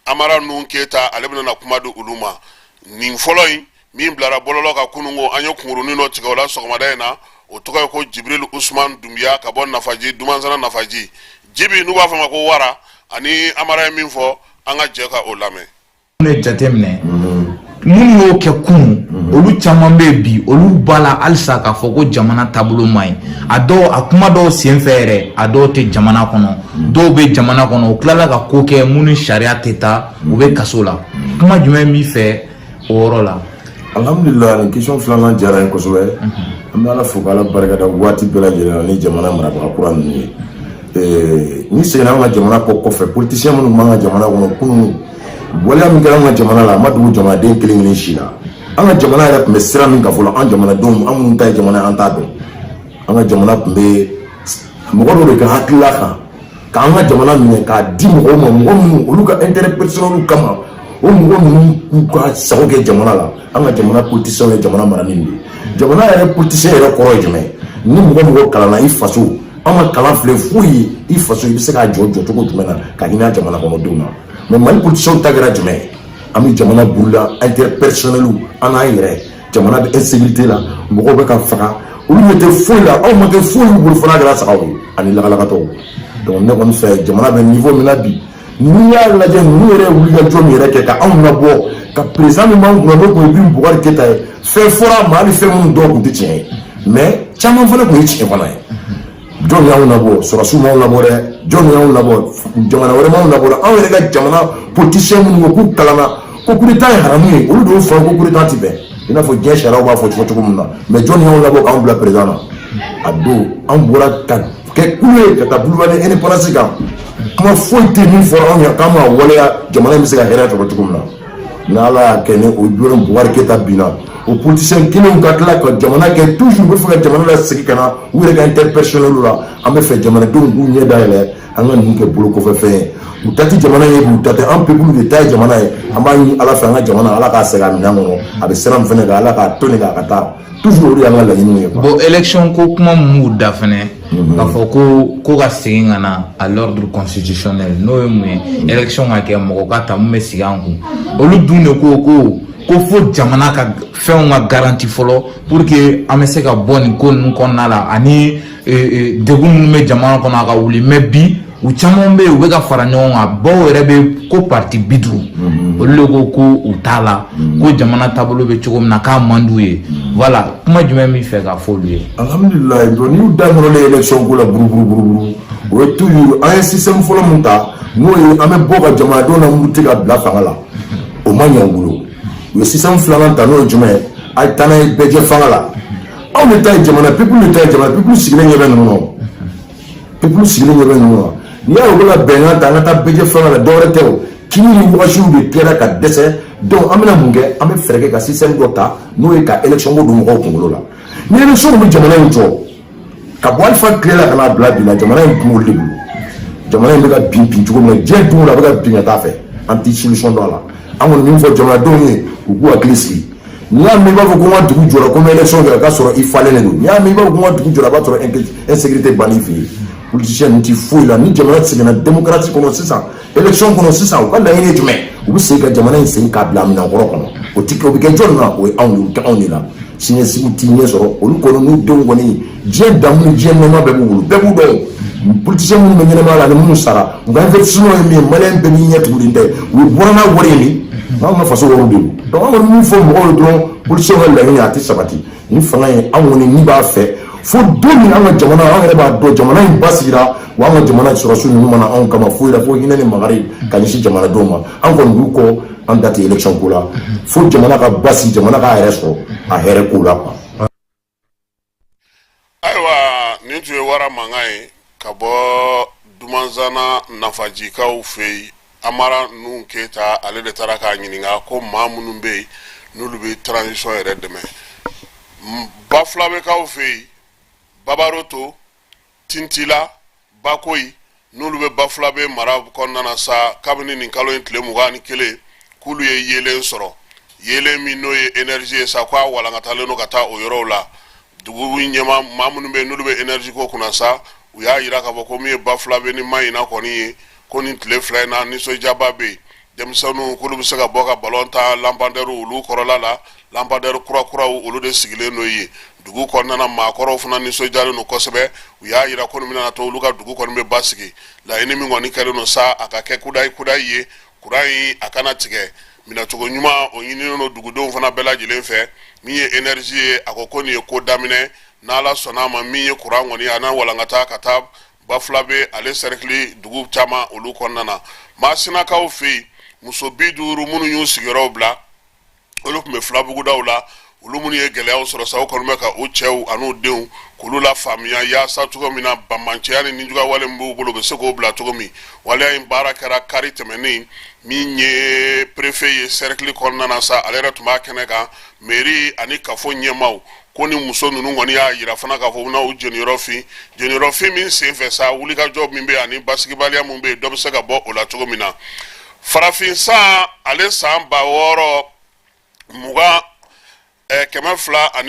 Amara Nuhun Keyita ale bɛna na kuma di olu ma. Nin fɔlɔ in min bilara bɔlɔlɔ kan kunun ko, an ye kunkurunin dɔ tigɛ o la sɔgɔmada in na. O tɔgɔ ye ko Jibril Usman Dunbiya ka bɔ Nafaji, Dumansana Nafaji. Jibi, n'u b'a fɔ a ma ko Wara, ani Amara ye min fɔ, an ka jɛ ka o lamɛn. Ne jateminɛ, minnu y'o kɛ kunun, olu caman bɛ yen bi, olu b'a la halisa k'a fɔ ko jamana taabolo man ɲi. A dɔw, a kuma dɔw senfɛ yɛrɛ, a dɔw tɛ jamana kɔnɔ, dɔw bɛ jamana kɔnɔ, u tilala ka ko kɛ minnu sariya tɛ taa, u bɛ kaso la. Kuma jumɛn b'i fɛ o yɔrɔ la? Alhamdulilah, nin question filanan diyara n ye kosɛbɛ. An bɛ Ala fo k'Ala barikada waati bɛɛ lajɛlen na ni jamana marabaga kura ninnu ye. Ni seginna an ka jamana kɔ kɔfɛ, politicien minnu b'an ka jamana kɔnɔ kunun, waleya min kɛra an ka jamana la, a ma dogo jamanaden kelen kelen si la. An ka jamana yɛrɛ tun bɛ sira min kan fɔlɔ, an jamanadenw, an minnu ta ye jamana ye, an t'a dɔn. An ka jamana tun bɛ mɔgɔ dɔw de ka hakilila kan k'an ka jamana minɛ k'a di mɔgɔw ma, mɔgɔ minnu olu ka intérêt personnel kama, o mɔgɔ ninnu k'u ka sago kɛ jamana la. An ka jamana politiciens ye jamana mara ni nin de ye. Jamana yɛrɛ politicien yɛrɛ kɔrɔ ye jumɛn? Ni mɔgɔ mɔgɔ kalanna i faso, an ka kalan filɛ foyi ye i faso, i bɛ se k'a jɔ jɔcogo jumɛn na ka hinɛ jamana kɔnɔdenw na? Mais Mali politiciens ta kɛra jumɛn ye? An bɛ jamana bolila intérêt personnel, an n'an yɛrɛ. Jamana bɛ insécurité la, mɔgɔw bɛ ka faga, olu ɲɛ tɛ foyi la. Aw ma kɛ foyi y'u bolo fo n'a kɛra sagaw ye ani lakalakatɔw. Donc ne kɔni fɛ, jamana bɛ niveau min na bi, n'i y'a lajɛ, ninnu yɛrɛ ye wulikajɔ min yɛrɛ kɛ ka anw labɔ, ka président min b'an kunna, n'o tun ye Ibrahim Boubacar Keïta ye, fɛn fɔra a ma, hali fɛn minnu dɔw tun tɛ tiɲɛ ye, mais caman fana tun ye tiɲɛ fana ye. Jɔn y'anw labɔ? Sɔrɔsiw m'anw labɔ dɛ. Jɔn y'anw labɔ? Jamana wɛrɛ m'anw labɔ dɛ. Anw yɛrɛ ka jamana politicien minnu ko k'u kalanna ko coup d'état ye haramu ye, olu de y'o fɔ ko coup d'état ti bɛn i n'a fɔ diɲɛ sariyaw b'a fɔ cogo min na. Mais jɔn y'anw labɔ k'anw bila président na? A don an bɔra ka kɛ kulu ye ka taa boulevard indépendance kan. Kuma foyi tɛ min fɔra anw ye k'an b'a waleya, jamana in bɛ se ka hɛrɛ sɔrɔ cogo min na. N'Ala y'a kɛ ni o Ibrahim Boubacar Keïta binna, o politicien kelenw ka tila ka jamana kɛ toujours, u bɛ fɛ ka jamana lasegin ka na u yɛrɛ ka intérêt personnel la. An bɛ fɛ jamanadenw k'u ɲɛ dayɛlɛ, an ka ninnu kɛ bolo kɔfɛ fɛn ye. U ta tɛ jamana ye, u ta tɛ. An peuple de ta ye jamana ye. An b'a ɲini Ala fɛ, an ka jamana, Ala k'a segin a minɛn kɔnɔ. A bɛ sira min fɛnɛ kan, Ala k'a to nin kan a ka taa toujours. O de y'an ka laɲiniw ye quoi. Bon, élection ko kuma min b'u da fɛnɛ, k'a fɔ ko ka segin ka na à l'ordre constitutionnel, n'o ye mun ye? Élection ka kɛ, mɔgɔ ka ta mun bɛ sigi an kun. Olu dun de ko fo jamana ka fɛnw ka garantie fɔlɔ pour que an bɛ se ka bɔ nin ko ninnu kɔnɔna la, ani degun minnu bɛ jamana kɔnɔ, a ka wuli. Mais bi, u caman bɛ yen, u bɛ ka fara ɲɔgɔn kan, baw yɛrɛ bɛ ko parti 50, olu de ko u t'a la, ko jamana taabolo bɛ cogo min na, k'a man d'u ye. Voilà, kuma jumɛn b'i fɛ k'a fɔ olu ye? Alhamdulilayi. Donc n'i y'u da nɔrɔlen élection ko la buruburuburuburu, o ye toujours an ye système fɔlɔ min ta, n'o ye an bɛ bɔ ka jamanadenw lamuruti ka bila fanga la, o ma ɲɛ u bolo. U ye système filanan ta, n'o ye jumɛn ye? A ye taa n'a ye bɛɛ jɛ fanga la. Anw de ta ye jamana, peuple de ta ye jamana. Peuple sigilen ɲɛ bɛ ninnu na, peuple sigilen ɲɛ bɛ ninnu na. N'i y'a ye u bɛ ka bɛnkan ta, an ka taa bɛɛ jɛ fanga la, dɔwɛrɛ tɛ. O kini ni wagasiw de kɛra ka dɛsɛ. Donc an bɛna mun kɛ? An bɛ fɛɛrɛ kɛ ka système dɔ ta, n'o ye ka élection ko don mɔgɔw kunkolo la. Ni élection bɛ jamana in jɔ, ka bɔ Alifa tile la ka n'a bila bi la, jamana in tun b'olu de bolo. Jamana in bɛ ka bin bin cogo min na, diɲɛ don o don a bɛ ka bin ka taa fɛ, an tɛ solution dɔn a la. An kɔni min fɔ jamanadenw ye, u k'u hakili sigi. N'i y'a mɛn i b'a fɔ ko n ka dugu jɔra, ko n bɛ élection kɛ, a k'a sɔrɔ i falen de don. N'i y'a mɛn i b'a fɔ ko n ka dugu jɔra, a b'a sɔrɔ insécurité bann'i fɛ yen. Politicien ninnu ti foyi la. Ni jamana seginna démocratie kɔnɔ sisan, élection kɔnɔ sisan, u ka laɲini ye jumɛn? U bɛ segin ka jamana in segin k'a bila minɛnkɔrɔ kɔnɔ. O ti kɛ, o bɛ kɛ jɔnni na? O ye anw de ye, o tɛ anw de la. Siniɲɛsigiw ti ɲɛ sɔrɔ. Olu kɔni n'u denw kɔni, diɲɛ damu ni diɲɛ nɛɛma bɛɛ b'u bolo, bɛɛ b'u dɔn. Politicien minnu bɛ ɲɛnɛmaya la ani minnu sara, u ka investissement ye min ye, Malien bɛɛ b'i ɲɛ tugulen tɛ. U bɔra n'a wari ye min, anw ka faso wariw de don. Donc an kɔni min fɔ mɔgɔw ye dɔrɔn, politiciens ka laɲini, a tɛ sabati. Ni fanga in, anw kɔni ni b'a fɛ fo don min an ka jamana, an yɛrɛ b'a dɔn jamana in basigira wa. An ka jamana sɔrɔsiw ninnu mana anw kama foyi la, fo hinɛ ni makari ka ɲɛsin jamanadenw ma. An kɔni b'u kɔ, an da tɛ élection ko la fo jamana ka basigi, jamana k'a yɛrɛ sɔrɔ a hɛrɛ ko la quoi. Ayiwa, nin tun ye wara mankan ye ka bɔ Dumanzana Nafajikaw fɛ yen. Amara Nuhu Keyita, ale de taara k'a ɲininka ko maa minnu bɛ yen, n'olu bɛ transition yɛrɛ dɛmɛ. Bafulabɛkaw fɛ yen, Babaroto, Tintila, Bakoyi, n'olu bɛ Bafulabɛ mara kɔnɔna na sa, kabini nin kalo in tile 21, k'olu ye yeelen sɔrɔ, yeelen min n'o ye énergie ye sa, ko a walankatalen don ka taa o yɔrɔw la. Dugu ɲɛma maa minnu bɛ yen, n'olu bɛ énergie ko kunna sa, u y'a yira k'a fɔ ko min ye Bafulabɛ ni Mayina kɔni ye, ko nin tile 2 in na, nisɔndiyaba bɛ yen. Denmisɛnninw k'olu bɛ se ka bɔ ka balon ta lampadaire olu kɔrɔla la, lampadaire kurakuraw, olu de sigilen don yen. Dugu kɔnɔna na, maakɔrɔw fana nisɔndiyalen don kosɛbɛ. U y'a yira ko nin bɛna to olu ka dugu kɔni bɛ basigi. Laɲini min kɔni kɛlen don sa, a ka kɛ kudayi kudayi ye, kuran in a kana tigɛ, minɛcogo ɲuman o ɲininen don dugudenw fana bɛɛ lajɛlen fɛ. Min ye énergie ye, a ko ko nin ye ko daminɛ, n'Ala sɔnna a ma. Min ye kuran kɔni, a n'a walankata ka taa Bafulabe ale sɛrikili dugu caman olu kɔnɔna na. Masinakaw fɛ yen, muso 50 minnu y'u sigiyɔrɔw bila, olu tun bɛ filabugudaw la. Olu minnu ye gɛlɛyaw sɔrɔ sa, u kɔni bɛ ka u cɛw an'u denw k'olu lafaamuya yaasa cogo min na banbaanciya ni nijuguya wale min b'u bolo, u bɛ se k'o bila cogo min. Waleya in baara kɛra kari tɛmɛnen. Min ye préfet ye cercle kɔnɔna na sa, ale yɛrɛ tun b'a kɛnɛ kan. Mairie ani kafo ɲɛmaaw ko ni muso ninnu kɔni y'a yira fana k'a fɔ u na u jeniyɔrɔ fin, jeniyɔrɔ fin min senfɛ sa, wulikajɔ min bɛ yen ani basigibaliya min bɛ yen, dɔ bɛ se ka bɔ o la cogo min na. Farafin san, ale san ba 6 20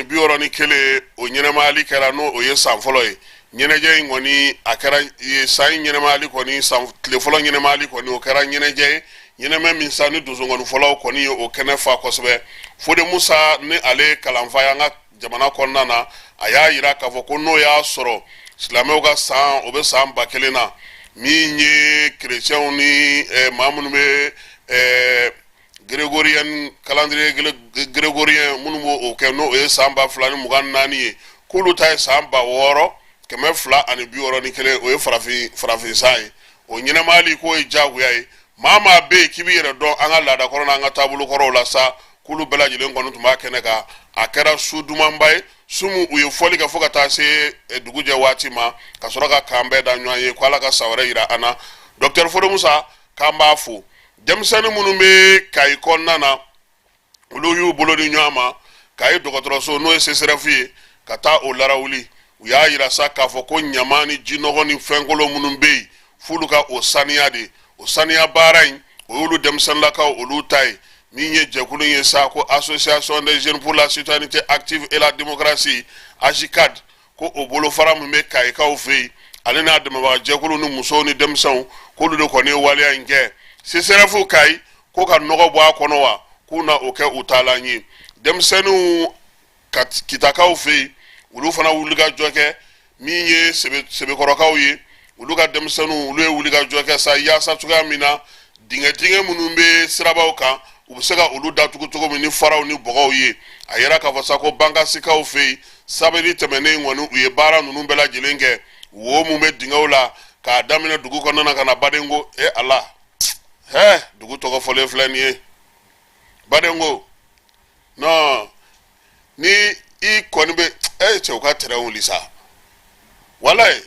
261, o ɲɛnɛmayali kɛra, n'o o ye san fɔlɔ ye. Ɲɛnajɛ in kɔni, a kɛra san in ɲɛnɛmayali kɔni, san tile fɔlɔ ɲɛnɛmayali kɔni, o kɛra ɲɛnajɛ ye, ɲɛnamɛ min sa ni donsongɔnifɔlaw kɔni ye o kɛnɛ fa kosɛbɛ. Fode Musa ni ale ye kalanfa ye an ka jamana kɔnɔna na, a y'a yira k'a fɔ ko n'o y'a sɔrɔ silamɛw ka san, o bɛ san 1000 na, min ye kerecɛnw ni maa minnu bɛ grégorien, calendrier grégorien minnu b'o kɛ, n'o ye san 2024 ye, k'olu ta ye san 6261, o ye farafin san ye. O ɲɛnɛmayali k'o ye diyagoya ye. Maa maa bɛ yen k'i b'i yɛrɛ dɔn an ka laada kɔrɔ n'an ka taabolo kɔrɔw la sa, k'olu bɛɛ lajɛlen kɔni tun b'a kɛnɛ kan. A kɛra su dumanba ye, su min u ye fɔli kɛ fo ka taa se dugujɛ waati ma, ka sɔrɔ ka k'an bɛɛ da ɲɔgɔn ye ko Ala ka san wɛrɛ yira an na. Docteur Fode Musa, k'an b'a fo. Denmisɛnnin minnu bɛ Kayi kɔnɔna na, olu y'u bolo di ɲɔgɔn ma Kayi dɔgɔtɔrɔso, n'o ye CSRéf ye, ka taa o larawuli. U y'a yira sa k'a fɔ ko ɲama ni jinɔgɔ ni fɛnkolon minnu bɛ yen, f'olu ka o saniya de. O saniya baara in, o y'olu denmisɛnninlakaw olu ta ye. Min ye jɛkulu ye sa ko Association des jeunes pour la citoyenneté active et la démocratie, AJCAD, ko o bolofara min bɛ Kayikaw fɛ yen, ale n'a dɛmɛbaga jɛkulu ni musow ni denmisɛnw, k'olu de kɔni ye waleya in kɛ. CSRéf Kayi ko ka nɔgɔ bɔ a kɔnɔ wa, k'u na o kɛ u taalan ye. Denmisɛnninw Kitakaw fɛ yen, olu fana wulikajɔ kɛ. Min ye Sebekɔrɔkaw ye, olu ka denmisɛnninw, olu ye wulikajɔ kɛ sa yaasa cogoya min na dingɛ dingɛ minnu bɛ sirabaw kan, u bɛ se ka olu datugu cogo min ni faraw ni bɔgɔw ye. A yira k'a fɔ sa ko Bankasikaw fɛ yen, samedi tɛmɛnen kɔni, u ye baara ninnu bɛɛ lajɛlen kɛ, wo mun bɛ dingɛw la k'a daminɛ dugu kɔnɔna na ka na Badenko. E Ala, hɛ, dugu tɔgɔ fɔlen filɛ nin ye, Badenko. Non, ni i kɔni bɛ e cɛ, u ka terrain wuli sa, walayi.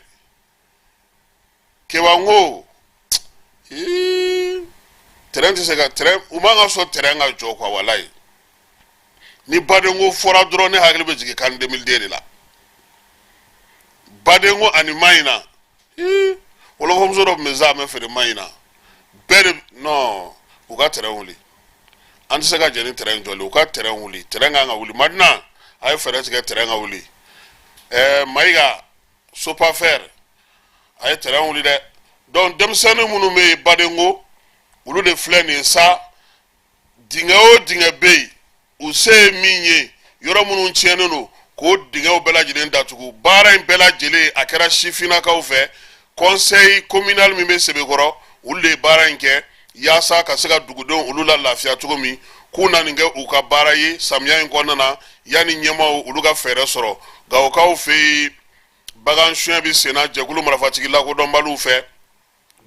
Kebanko terrain tɛ se ka terrain, u man ka sɔn terrain ka jɔ quoi, walayi. Ni Badenko fɔra dɔrɔn, ne hakili bɛ jigin CAN 2002 de la. Badenko ani Mayina, wolofɔmuso dɔ tun bɛ zaamɛ feere Mayina bɛɛ de. Non, u ka terrain wuli, an tɛ se ka jɛ ni terrain jɔli. U ka terrain wuli, terrain kan ka wuli. Madina, a ye fɛɛrɛ tigɛ terrain ka wuli. Mayiga Sopafer, a ye terrain wuli dɛ. Donc denmisɛnnin minnu bɛ yen Badenko, olu de filɛ nin ye sa. Dingɛ o dingɛ bɛ yen, u se ye min ye, yɔrɔ minnu tiɲɛnen don, k'o dingɛw bɛɛ lajɛlen datugu. Baara in bɛɛ lajɛlen, a kɛra sifinnakaw fɛ. Conseil communal min bɛ Sebekɔrɔ, olu de ye baara in kɛ yaasa ka se ka dugudenw olu la lafiya cogo min, k'u na nin kɛ u ka baara ye samiya in kɔnɔna na, yanni ɲɛmaaw olu ka fɛɛrɛ sɔrɔ. Gawokaw fɛ yen, bagan suɲɛ bɛ senna jɛkulu marifatigi lakodɔnbaliw fɛ.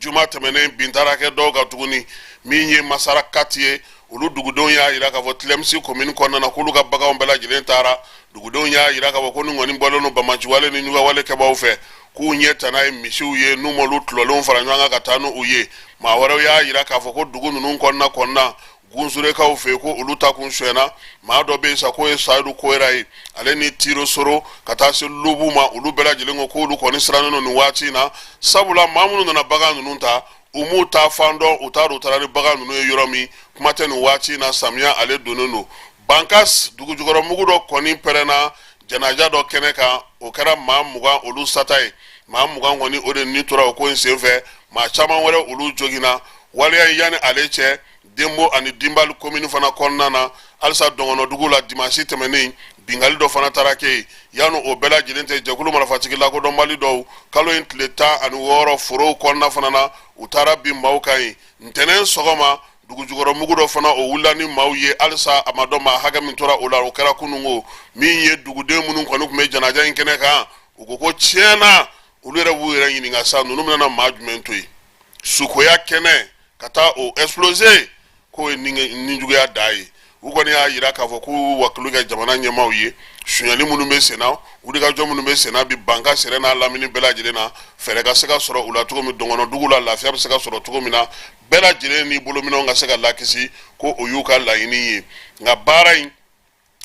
Juma tɛmɛnen, bin taara kɛ dɔw kan tuguni. Min ye Masara Kati ye, olu dugudenw y'a yira k'a fɔ Tilemsi commune kɔnɔna na, k'olu ka baganw bɛɛ lajɛlen taara. Dugudenw y'a yira k'a fɔ ko nin kɔni bɔlen don banbaanciwale ni ɲugawale kɛbaaw fɛ, k'u ɲɛ tana ye misiw ye, n'u m'olu tulɔlenw fara ɲɔgɔn kan ka taa n'u ye. Maa wɛrɛw y'a yira k'a fɔ ko dugu ninnu kɔnɔna, Gunsurekaw fɛ yen, ko olu ta kun sonyɛna. Maa dɔ bɛ yen sa k'o ye Sayidu Koyira ye, ale ni Tiro Soro ka taa se Lubu ma, olu bɛɛ lajɛlen ko k'olu kɔni sirannen don nin waati in na, sabula maa minnu nana bagan ninnu ta, u m'u ta fan dɔn, u t'a dɔn u taara ni bagan ninnu ye yɔrɔ min. Kuma tɛ nin waati in na, samiya ale donnen don. Bankas dugujukɔrɔ mugu dɔ kɔni pɛrɛnna janaja dɔ kɛnɛ kan, o kɛra maa 20 olu sata ye. Maa 20 kɔni, o de ni tora o ko in senfɛ, maa caman wɛrɛ olu joginna. Waleya in, yanni ale cɛ, Denbo ani Dinbali komini fana kɔnɔna na, halisa Dɔngɔnɔdugu la, dimansi tɛmɛnen, binkanni dɔ fana taara kɛ yen. Yanni o bɛɛ lajɛlen cɛ, jɛkulu marifatigi lakodɔnbali dɔw, kalo in tile 16, forow kɔnɔna fana na, u taara bin maaw kan yen. Ntɛnɛn sɔgɔma, dugujukɔrɔmugu dɔ fana, o wulila ni maaw ye, halisa a ma dɔn maa hakɛ min tora o la. O kɛra kununko. Min ye duguden minnu kɔni tun bɛ janaja in kɛnɛ kan, u ko ko tiɲɛ na, olu yɛrɛ b'u yɛrɛ ɲininka sa, ninnu bɛna maa jumɛn to yen sukoya kɛnɛ ka taa o exploser? K'o ye nijuguya da ye. U kɔni y'a jira k'a fɔ k'u wakilu kɛ jamana ɲɛmaaw ye, sonyali minnu bɛ senna, wulikajɔ minnu bɛ senna bi Banka sɛrɛ n'a lamini bɛɛ lajɛlen na, fɛɛrɛ ka se ka sɔrɔ u la cogo min, dɔngɔnɔdugu la lafiya bɛ se ka sɔrɔ cogo min na, bɛɛ lajɛlen ni bolominɛnw ka se ka lakisi, ko o y'u ka laɲini ye. Nka baara in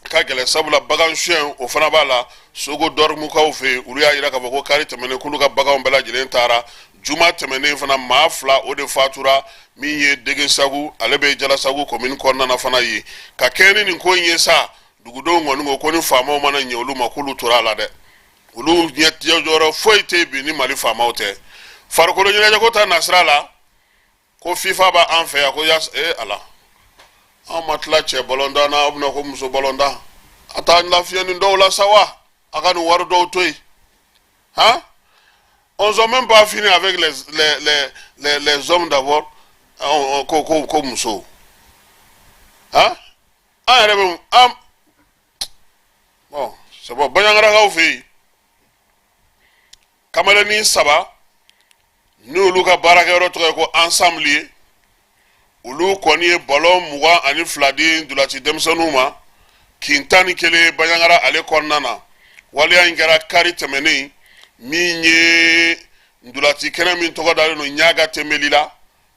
ka gɛlɛn, sabula bagan suɲɛ o fana b'a la. Sogo dɔrɔmukaw fɛ yen, olu y'a jira k'a fɔ ko kari tɛmɛnen k'olu ka baganw bɛɛ lajɛlen taara. Juma tɛmɛnen fana, maa 2 o de fatura min ye Degesagu, ale bɛ Jalasagu commune kɔnɔna na fana ye. Ka kɛɲɛ ni nin ko in ye sa, dugudenw kɔni ko ko ni faamaw mana ɲɛ olu ma, k'olu tora a la dɛ, olu ɲɛ jɔyɔrɔ foyi tɛ bi ni Mali faamaw tɛ. Farikolo ɲɛnajɛko ta nasira la, ko FIFA b'an fɛ yan, ko yas ee ala, anw ma tila cɛ balontan na, aw bɛna ko muso balontan. A t'an lafiya nin dɔw la sa wa, a ka nin wari dɔw to yen han. On sont même pas fini avec les hommes d'abord, ko muso han, an yɛrɛ bɛ an bon, c'est bon. Baɲangarakaw fɛ yen, kamalennin 3 n'olu ka baarakɛyɔrɔ tɔgɔ ye ko Ensemble ye, olu kɔni ye ballon 22 di ntolaci denmisɛnninw ma kin 11 Baɲangara ale kɔnɔna na. Waleya in kɛra kari tɛmɛnen min ye ntolaci kɛnɛ min tɔgɔ dalen don Ɲaga Tɛnbeli la.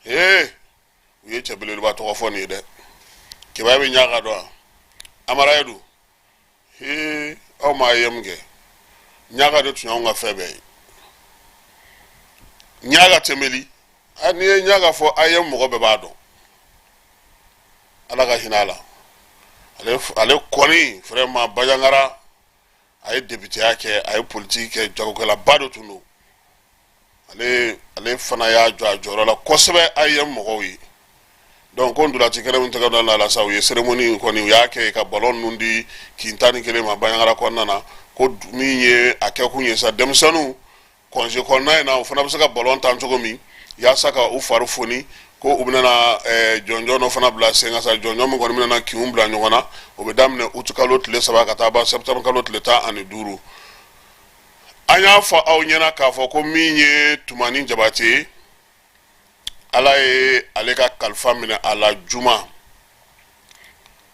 Ee, u ye cɛ belebeleba tɔgɔ fɔ nin ye dɛ. Kibaye bɛ Ɲaga dɔn wa? Amara ye don ee, aw m'a ye mun kɛ? Ɲaga de tun y'anw ka fɛn bɛɛ ye. Ɲaga Tɛnbeli, n'i ye Ɲaga fɔ a ye, mɔgɔ bɛɛ b'a dɔn. Ala ka hinɛ a la. Ale kɔni vraiment Baɲangara, a ye députéya kɛ, a ye politique kɛ, jagokɛlaba de tun don. Ale fana y'a jɔ a jɔyɔrɔ la kosɛbɛ a ye mɔgɔw ye. Donc ko ntolaci kɛnɛ min tɛgɛ da la sa, u ye cérémonie kɔni u y'a kɛ ka ballon ninnu di kin 11 ma Baɲangara kɔnɔna na. Ko min ye a kɛkun ye sa, denmisɛnninw congé kɔnɔna in na, u fana bɛ se ka ballon tan cogo min yaasa ka u fari foni. Ko u bɛna jɔnjɔn dɔ fana bila sen kan sa, jɔnjɔn min kɔni bɛna kinw bila ɲɔgɔn na. O bɛ daminɛ août kalo tile 3 ka taa ban septembre kalo tile 15. An y'a fɔ aw ɲɛna k'a fɔ ko min ye Tumani Jabate ye, Ala ye ale ka kalifa minɛ a la juma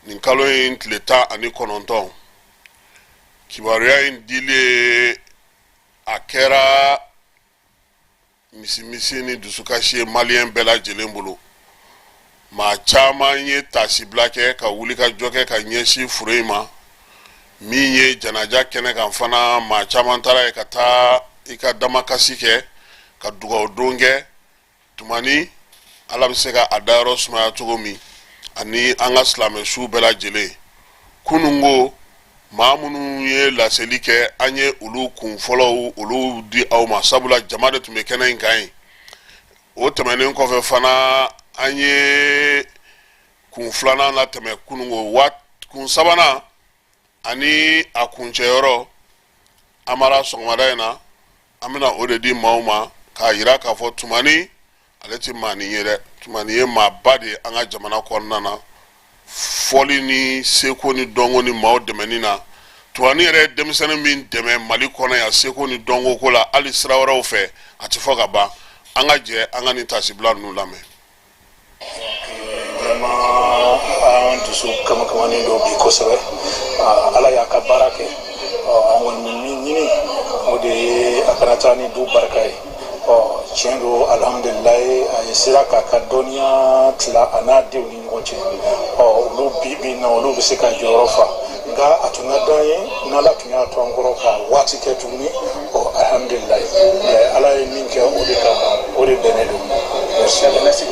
nin kalo in tile 19. Kibaruya in dilen, a kɛra misimisi ni dusukasi ye maliyɛn bɛɛ lajɛlen bolo. Maa caman ye taasibila kɛ ka wuli ka jɔ kɛ ka ɲɛsin foro in ma. Min ye janaja kɛnɛ kan fana, maa caman taara yen ka taa i ka damakasi kɛ, ka dugawu don kɛ Tumani, Ala bɛ se ka a dayɔrɔ sumaya cogo min, ani an ka silamɛ su bɛɛ lajɛlen. Kununko maa minnu ye laseli kɛ, an ye olu kun fɔlɔw olu di aw ma, sabula jama de tun bɛ kɛnɛ in kan yen. O tɛmɛnen kɔfɛ fana, an ye kun filanan latɛmɛ kununko wa kun sabanan ani a kuncɛyɔrɔ amara sɔgɔmada in na, an bɛna o de di maaw ma k'a yira k'a fɔ Tumani ale tɛ maanin ye dɛ. Tumani ye maaba de ye an ka jamana kɔnɔna na, fɔli ni seko ni dɔnko ni maaw dɛmɛni na. Tumani yɛrɛ ye denmisɛnnin min dɛmɛ Mali kɔnɔ yan seko ni dɔnko ko la, hali sira wɛrɛw fɛ, a tɛ fɔ ka ban. An ka jɛ an ka nin tasibila ninnu lamɛn. Vraiment, an dusu kamakamanen don bi kosɛbɛ. Ala y'a ka baara kɛ. An kɔni bɛ min ɲini, o de ye a kana taa ni du barika ye. Ɔ tiɲɛ don, alhamdulilayi, a ye sera k'a ka dɔnniya tila a n'a denw ni ɲɔgɔn cɛ. Ɔ olu bi bi in na, olu bɛ se ka jɔyɔrɔ fa, nka a tun ka d'an ye n'Ala tun y'a to an kɔrɔ ka waati kɛ tuguni. Ɔ alhamdulilayi, Ala ye min kɛ, o de ka kan, o de bɛnnen don. Merci.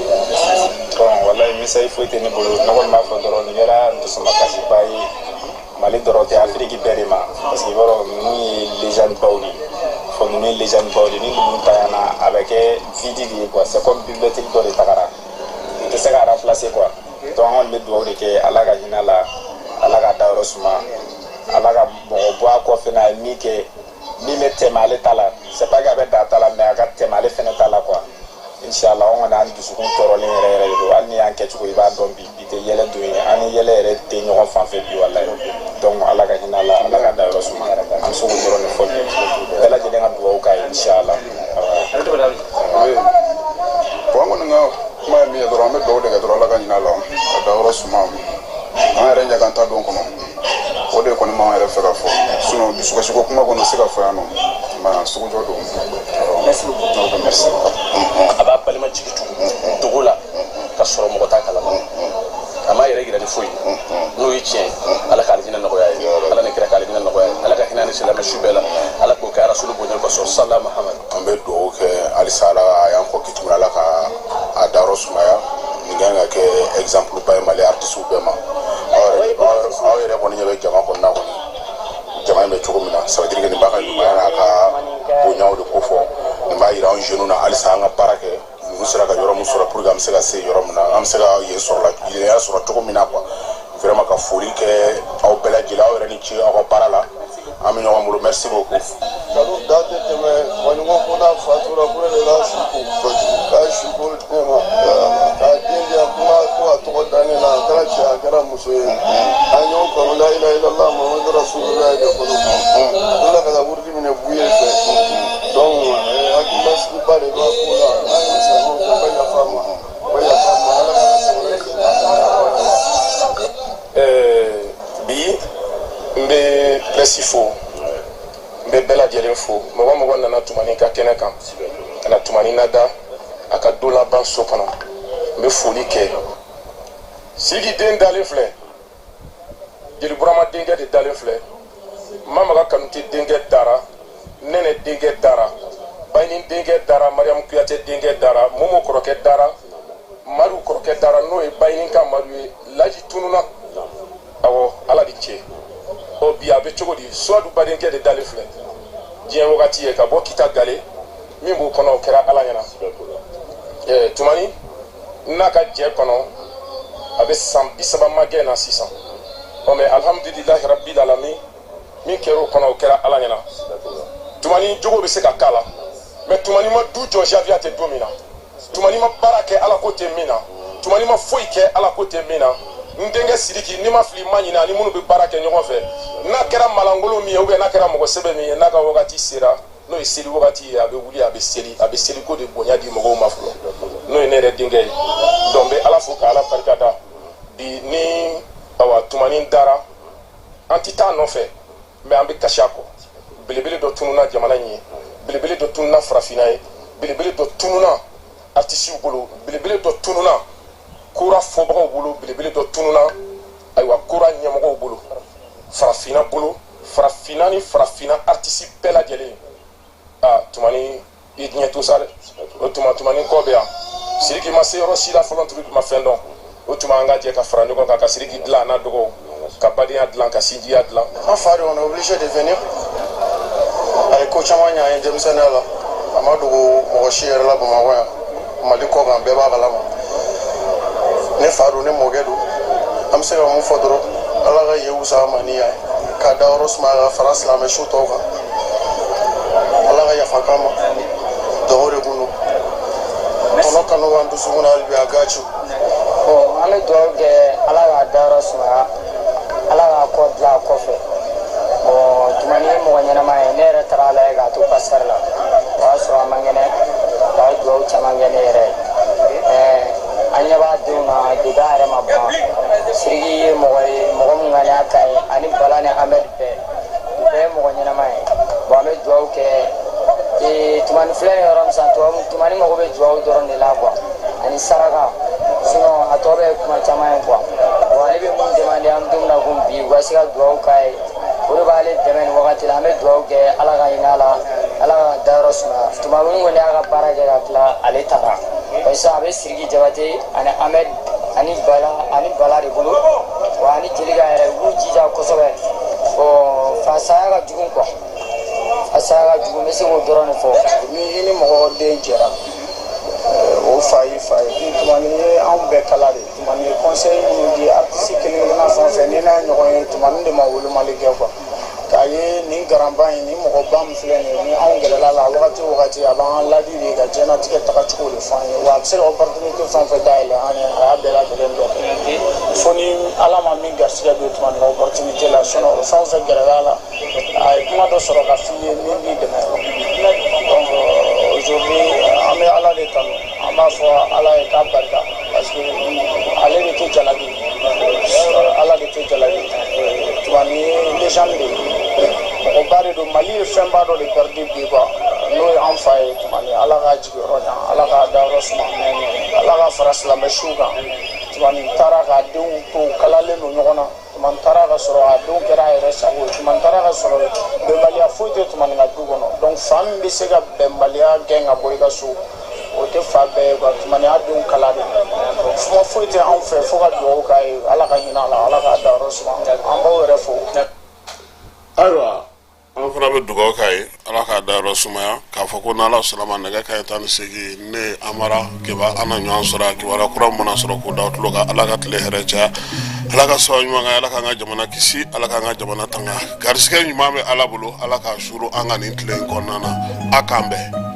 Bon, walayi, misali foyi tɛ ne bolo. Ne kɔni b'a fɔ dɔrɔn, nin kɛra dusumakasiba ye Mali dɔrɔn tɛ, Afiriki bɛɛ de ma, parce que i b'a dɔn ninnu ye légende baw de ye fɔ, ninnu ye légende baw de ye. Ni ninnu tanyana, a bɛ kɛ vide de ye quoi. C'est comme bibliothèque dɔ de tagara, u tɛ se ka remplacer quoi. Donc an kɔni bɛ dugawu de kɛ, Ala ka hinɛ la, Ala ka dayɔrɔ suma, Ala ka mɔgɔ bɔ a kɔfɛ n'a ye min kɛ min bɛ tɛmɛ ale ta la. C'est pas que a bɛ dan a ta la, mais a ka tɛmɛ ale fɛnɛ ta la quoi, inshallah. An kɔni, an dusukun tɔɔrɔlen yɛrɛ yɛrɛ de don. Hali ni y'an kɛcogo, i b'a dɔn bi bi tɛ yɛlɛ don ye, an ni yɛlɛ yɛrɛ tɛ ɲɔgɔn fan fɛ bi, walayi. Donc Ala ka hinɛ la, Ala ka dayɔrɔ suma. An bɛ se k'o dɔrɔn de fɔ bi. Bɛɛ lajɛlen ka dugawu k'a ye, inshallah. Bon, an kɔni ka kuma ye min ye dɔrɔn, an bɛ dugawu de kɛ dɔrɔn, Ala ka hinɛ a la, ka dayɔrɔ suma. An An yɛrɛ ɲaganta don kɔnɔ, o de kɔni m'an yɛrɛ fɛ ka fɔ. Sinon dusukasiko kuma kɔni se ka fɔ yan nɔ, ma sugujɔ don. Merci beaucoup. Merci. A b'a balima jigi tugu dogo la ka sɔrɔ mɔgɔ t'a kalama, a m'a yɛrɛ yira ni foyi n'o ye tiɲɛ ye. Ala ka alijinɛ nɔgɔya ye, Ala ni kira ka alijinɛ nɔgɔya ye, Ala ka hinɛ ni silamɛ su bɛɛ la, Ala k'o kɛ Arasulu bonya kosɔn, sala Muhamad. An bɛ dugawu kɛ halisa, Ala a y'an kɔ kiti min, Ala ka a dayɔrɔ sumaya. Nin kan ka kɛ exemple ba ye Mali artistes bɛɛ ma. Aw yɛrɛ kɔni ɲɛ bɛ jama kɔnɔna kɔni, jama in bɛ cogo min na, ça veut dire que nin b'a ka ɲumanya n'a ka bonyaw de ko fɔ. Nin b'a yira anw jeunes na halisa an ka baara kɛ. Ninnu sera ka yɔrɔ min sɔrɔ pour que an bɛ se ka se yɔrɔ min na, an bɛ se ka yen sɔrɔ la, yen y'a sɔrɔ cogo min na quoi. Vraiment ka foli kɛ aw bɛɛ lajɛlen, aw yɛrɛ ni ce aw ka baara la, an bɛ ɲɔgɔn bolo. Merci beaucoup. Kanu da tɛ tɛmɛ maɲɔgɔn ko n'a fatura ko ne de la su ko k'a su ko ne ma k'a den di yan kuma ko a tɔgɔ da ne la, a kɛra cɛ a kɛra muso ye, an y'o kanu la ilaha illallah Muhammadu rasulullah de kɔnɔ a la ka taa wurudi minɛ buye fɛ. Donc hakililasigiba de b'a ko la, an ye silamɛw fɛ, ba yafa ma, ba yafa ma, Ala ka sɔrɔ. Bi n bɛ presse fo, n bɛ bɛɛ lajɛlen fo. Mɔgɔ mɔgɔ nana Tumani ka kɛnɛ kan ka na Tumani nada a ka don laban so kɔnɔ, n bɛ foli kɛ. Sidiki den dalen filɛ, Jeli Burama denkɛ de dalen filɛ, Mamaga Kanute denkɛ dara, Nɛnɛ denkɛ dara, Bayini denkɛ dara, Mariamu Kuyate denkɛ dara, Momo kɔrɔkɛ dara, Madu kɔrɔkɛ dara, n'o ye Bayini ka Madu ye. Laji tununa, awɔ, Ala de cɛ. Ɔ bi a bɛ cogo di? Suwadu badenkɛ de dalen filɛ diɲɛ wagati ye ka bɔ Kita gale min b'o kɔnɔ, o kɛra Ala ɲɛna. Tumani n'a ka jɛ kɔnɔ, a bɛ san 30 magɛn na sisan. Ɔ mɛ alhamdulilahi rabbil alamin, min kɛra o kɔnɔ, o kɛra Ala ɲɛna. Tumani jogo bɛ se ka k'a la, mɛ Tumani ma du jɔ Javiya tɛ don min na, Tumani ma baara kɛ Ala ko tɛ min na, Tumani ma foyi kɛ Ala ko tɛ min na. N denkɛ Sidiki, n'i ma fili ma ɲinɛ, ani minnu bɛ baara kɛ ɲɔgɔn fɛ, n'a kɛra malangolo min ye ou bien n'a kɛra mɔgɔ sɛbɛ min ye, n'a ka wagati sera, n'o ye seli wagati ye, a bɛ wuli, a bɛ seli, a bɛ seliko de bonya di mɔgɔw ma fɔlɔ, n'o ye ne yɛrɛ denkɛ ye. Donc n bɛ Ala fo ka Ala barika da bi ni awa Tumani dara, an tɛ taa nɔfɛ, mɛ an bɛ kasi a kɔ. Belebele dɔ tununa jamana in ye, belebele dɔ tununa farafinna ye, belebele dɔ tununa artisiw bolo, belebele dɔ tununa kora fɔbagaw bolo, belebele dɔ tununa ayiwa kora ɲɛmɔgɔw bolo, farafinna bolo, farafinna ni farafinna artisi bɛɛ lajɛlen. Aa Tumani i diɲɛ to sa dɛ. O tuma Tumani kɔ bɛ yan, Sidiki ma se yɔrɔ si la fɔlɔ, Sidiki ma fɛn dɔn. O tuma an ka jɛ ka fara ɲɔgɔn kan ka Sidiki dilan a n'a dɔgɔw, ka badenya dilan, ka sinjiya dilan. An fa de, on est obligé de venir. A ye ko caman ɲɛ an ye denmisɛnninya la, a ma dogo mɔgɔ si yɛrɛ la Bamakɔ yan, Mali kɔ kan, bɛɛ b'a kalama. Ne fa don, ne mɔkɛ don. An bɛ se ka mun fɔ dɔrɔn, Ala ka yen wusa ma ni yan ye, k'a da yɔrɔ sumaya ka fara silamɛ su tɔw kan, Ala ka yafa k'an ma. Dɔgɔ de kun don, tɔnɔ kanu b'an dusukun na hali bi a gaci. Bon, an bɛ dugawu kɛ, Ala k'a dayɔrɔ sumaya, Ala k'a kɔ dilan a kɔfɛ. Bon, Tumani ye mɔgɔ ɲɛnama ye, ne yɛrɛ taara a lajɛ k'a to pasɛri la, o y'a sɔrɔ a man kɛnɛ, a ye dugawu caman kɛ ne yɛrɛ ye. An ɲɛ b'a denw na depuis a yɛrɛ ma ban. Sidiki ye mɔgɔ ye, mɔgɔ min ŋaniya ka ɲi, ani Bala ni Amɛdi bɛɛ, u bɛɛ ye mɔgɔ ɲɛnama ye. Bon, an bɛ dugawu kɛ. Tumani filɛ nin yɔrɔ min sisan, Tumani mago bɛ dugawu dɔrɔn de la quoi, ani saraka, sinon a tɔ bɛ kuma caman ye quoi. Bon, ale bɛ mun demander an bɛ don min na komi bi, u ka se ka dugawu k'a ye, o de b'ale dɛmɛ nin wagati la. An bɛ dugawu kɛ, Ala ka hinɛ a la, Ala ka dayɔrɔ sumaya. Tumani kɔni y'a ka baara kɛ ka tila, ale taara. Parce que a bɛ Sidiki Jabate ani Ahmed ani Bala de bolo, wa ani Jelika yɛrɛ, u b'u jija kosɛbɛ. Bon, fasaya ka jugu quoi, fasaya ka jugu, n bɛ se k'o dɔrɔn de fɔ. Ni i ni mɔgɔ den jɛra, o fa y'i fa ye. Tumani ye anw bɛɛ kala de. Tumani ye conseil minnu di artiste kelen kelenna fɛn o fɛn, ni n'a ye ɲɔgɔn ye, Tumani de ma wolomali kɛ quoi. K'a ye nin garanba in, nin mɔgɔba min filɛ nin ye, ni anw gɛrɛla la wagati o wagati, a b'an ladi de ka diɲɛlatigɛ tagacogo de fɔ an ye. Wa a bɛ se ka opportunité fɛn o fɛn dayɛlɛ an ye, a y'a bɛɛ lajɛlen dɔ kɛ. Fo ni Ala ma min garisɛgɛ don Tumani ka opportunité la, sinon o fɛn o fɛn gɛrɛla la, a ye kuma dɔ sɔrɔ ka f'i ye min b'i dɛmɛ. Donc aujourd'hui an bɛ Ala de tanu, an b'a fɔ Ala ye k'a barika, parce que ale de tɛ jalaki, Ala de tɛ légende de ye, mɔgɔba de don. Mali ye fɛnba dɔ de perdu bi quoi, n'o ye an fa ye Tumani. Ala k'a jigiyɔrɔ ɲa, Ala k'a dayɔrɔ suma, Ala ka fara silamɛ siw kan. Tumani taara k'a denw to, kalalen don ɲɔgɔn na. Tumani taara ka sɔrɔ a denw kɛra a yɛrɛ sago ye. Tumani taara ka sɔrɔ bɛnbaliya foyi tɛ Tumani ka du kɔnɔ. Donc fa min bɛ se ka bɛnbaliya gɛn ka bɔ i ka so, o tɛ fa bɛɛ ye quoi. Tumani y'a denw kala de. Kuma foyi tɛ anw fɛ fo ka dugawu k'a ye, Ala ka hinɛ a la, Ala k'a dayɔrɔ suma. An b'aw yɛrɛ fo. Ayiwa, an fana bɛ dugawu k'a ye, Ala k'a dayɔrɔ sumaya, k'a fɔ ko n'Ala sɔnna ma, nɛgɛ kanɲɛ 18, ne Amara Keba, an na ɲɔgɔn sɔrɔ a kibaruya kura mana sɔrɔ k'o da tulo kan. Ala ka tile hɛrɛ caya, Ala ka sababu ɲuman kan, Ala k'an ka jamana kisi, Ala k'an ka jamana tanga. Garisigɛ ɲuman bɛ Ala bolo, Ala k'a suuru an ka nin tile in kɔnɔna na. A k'an bɛn.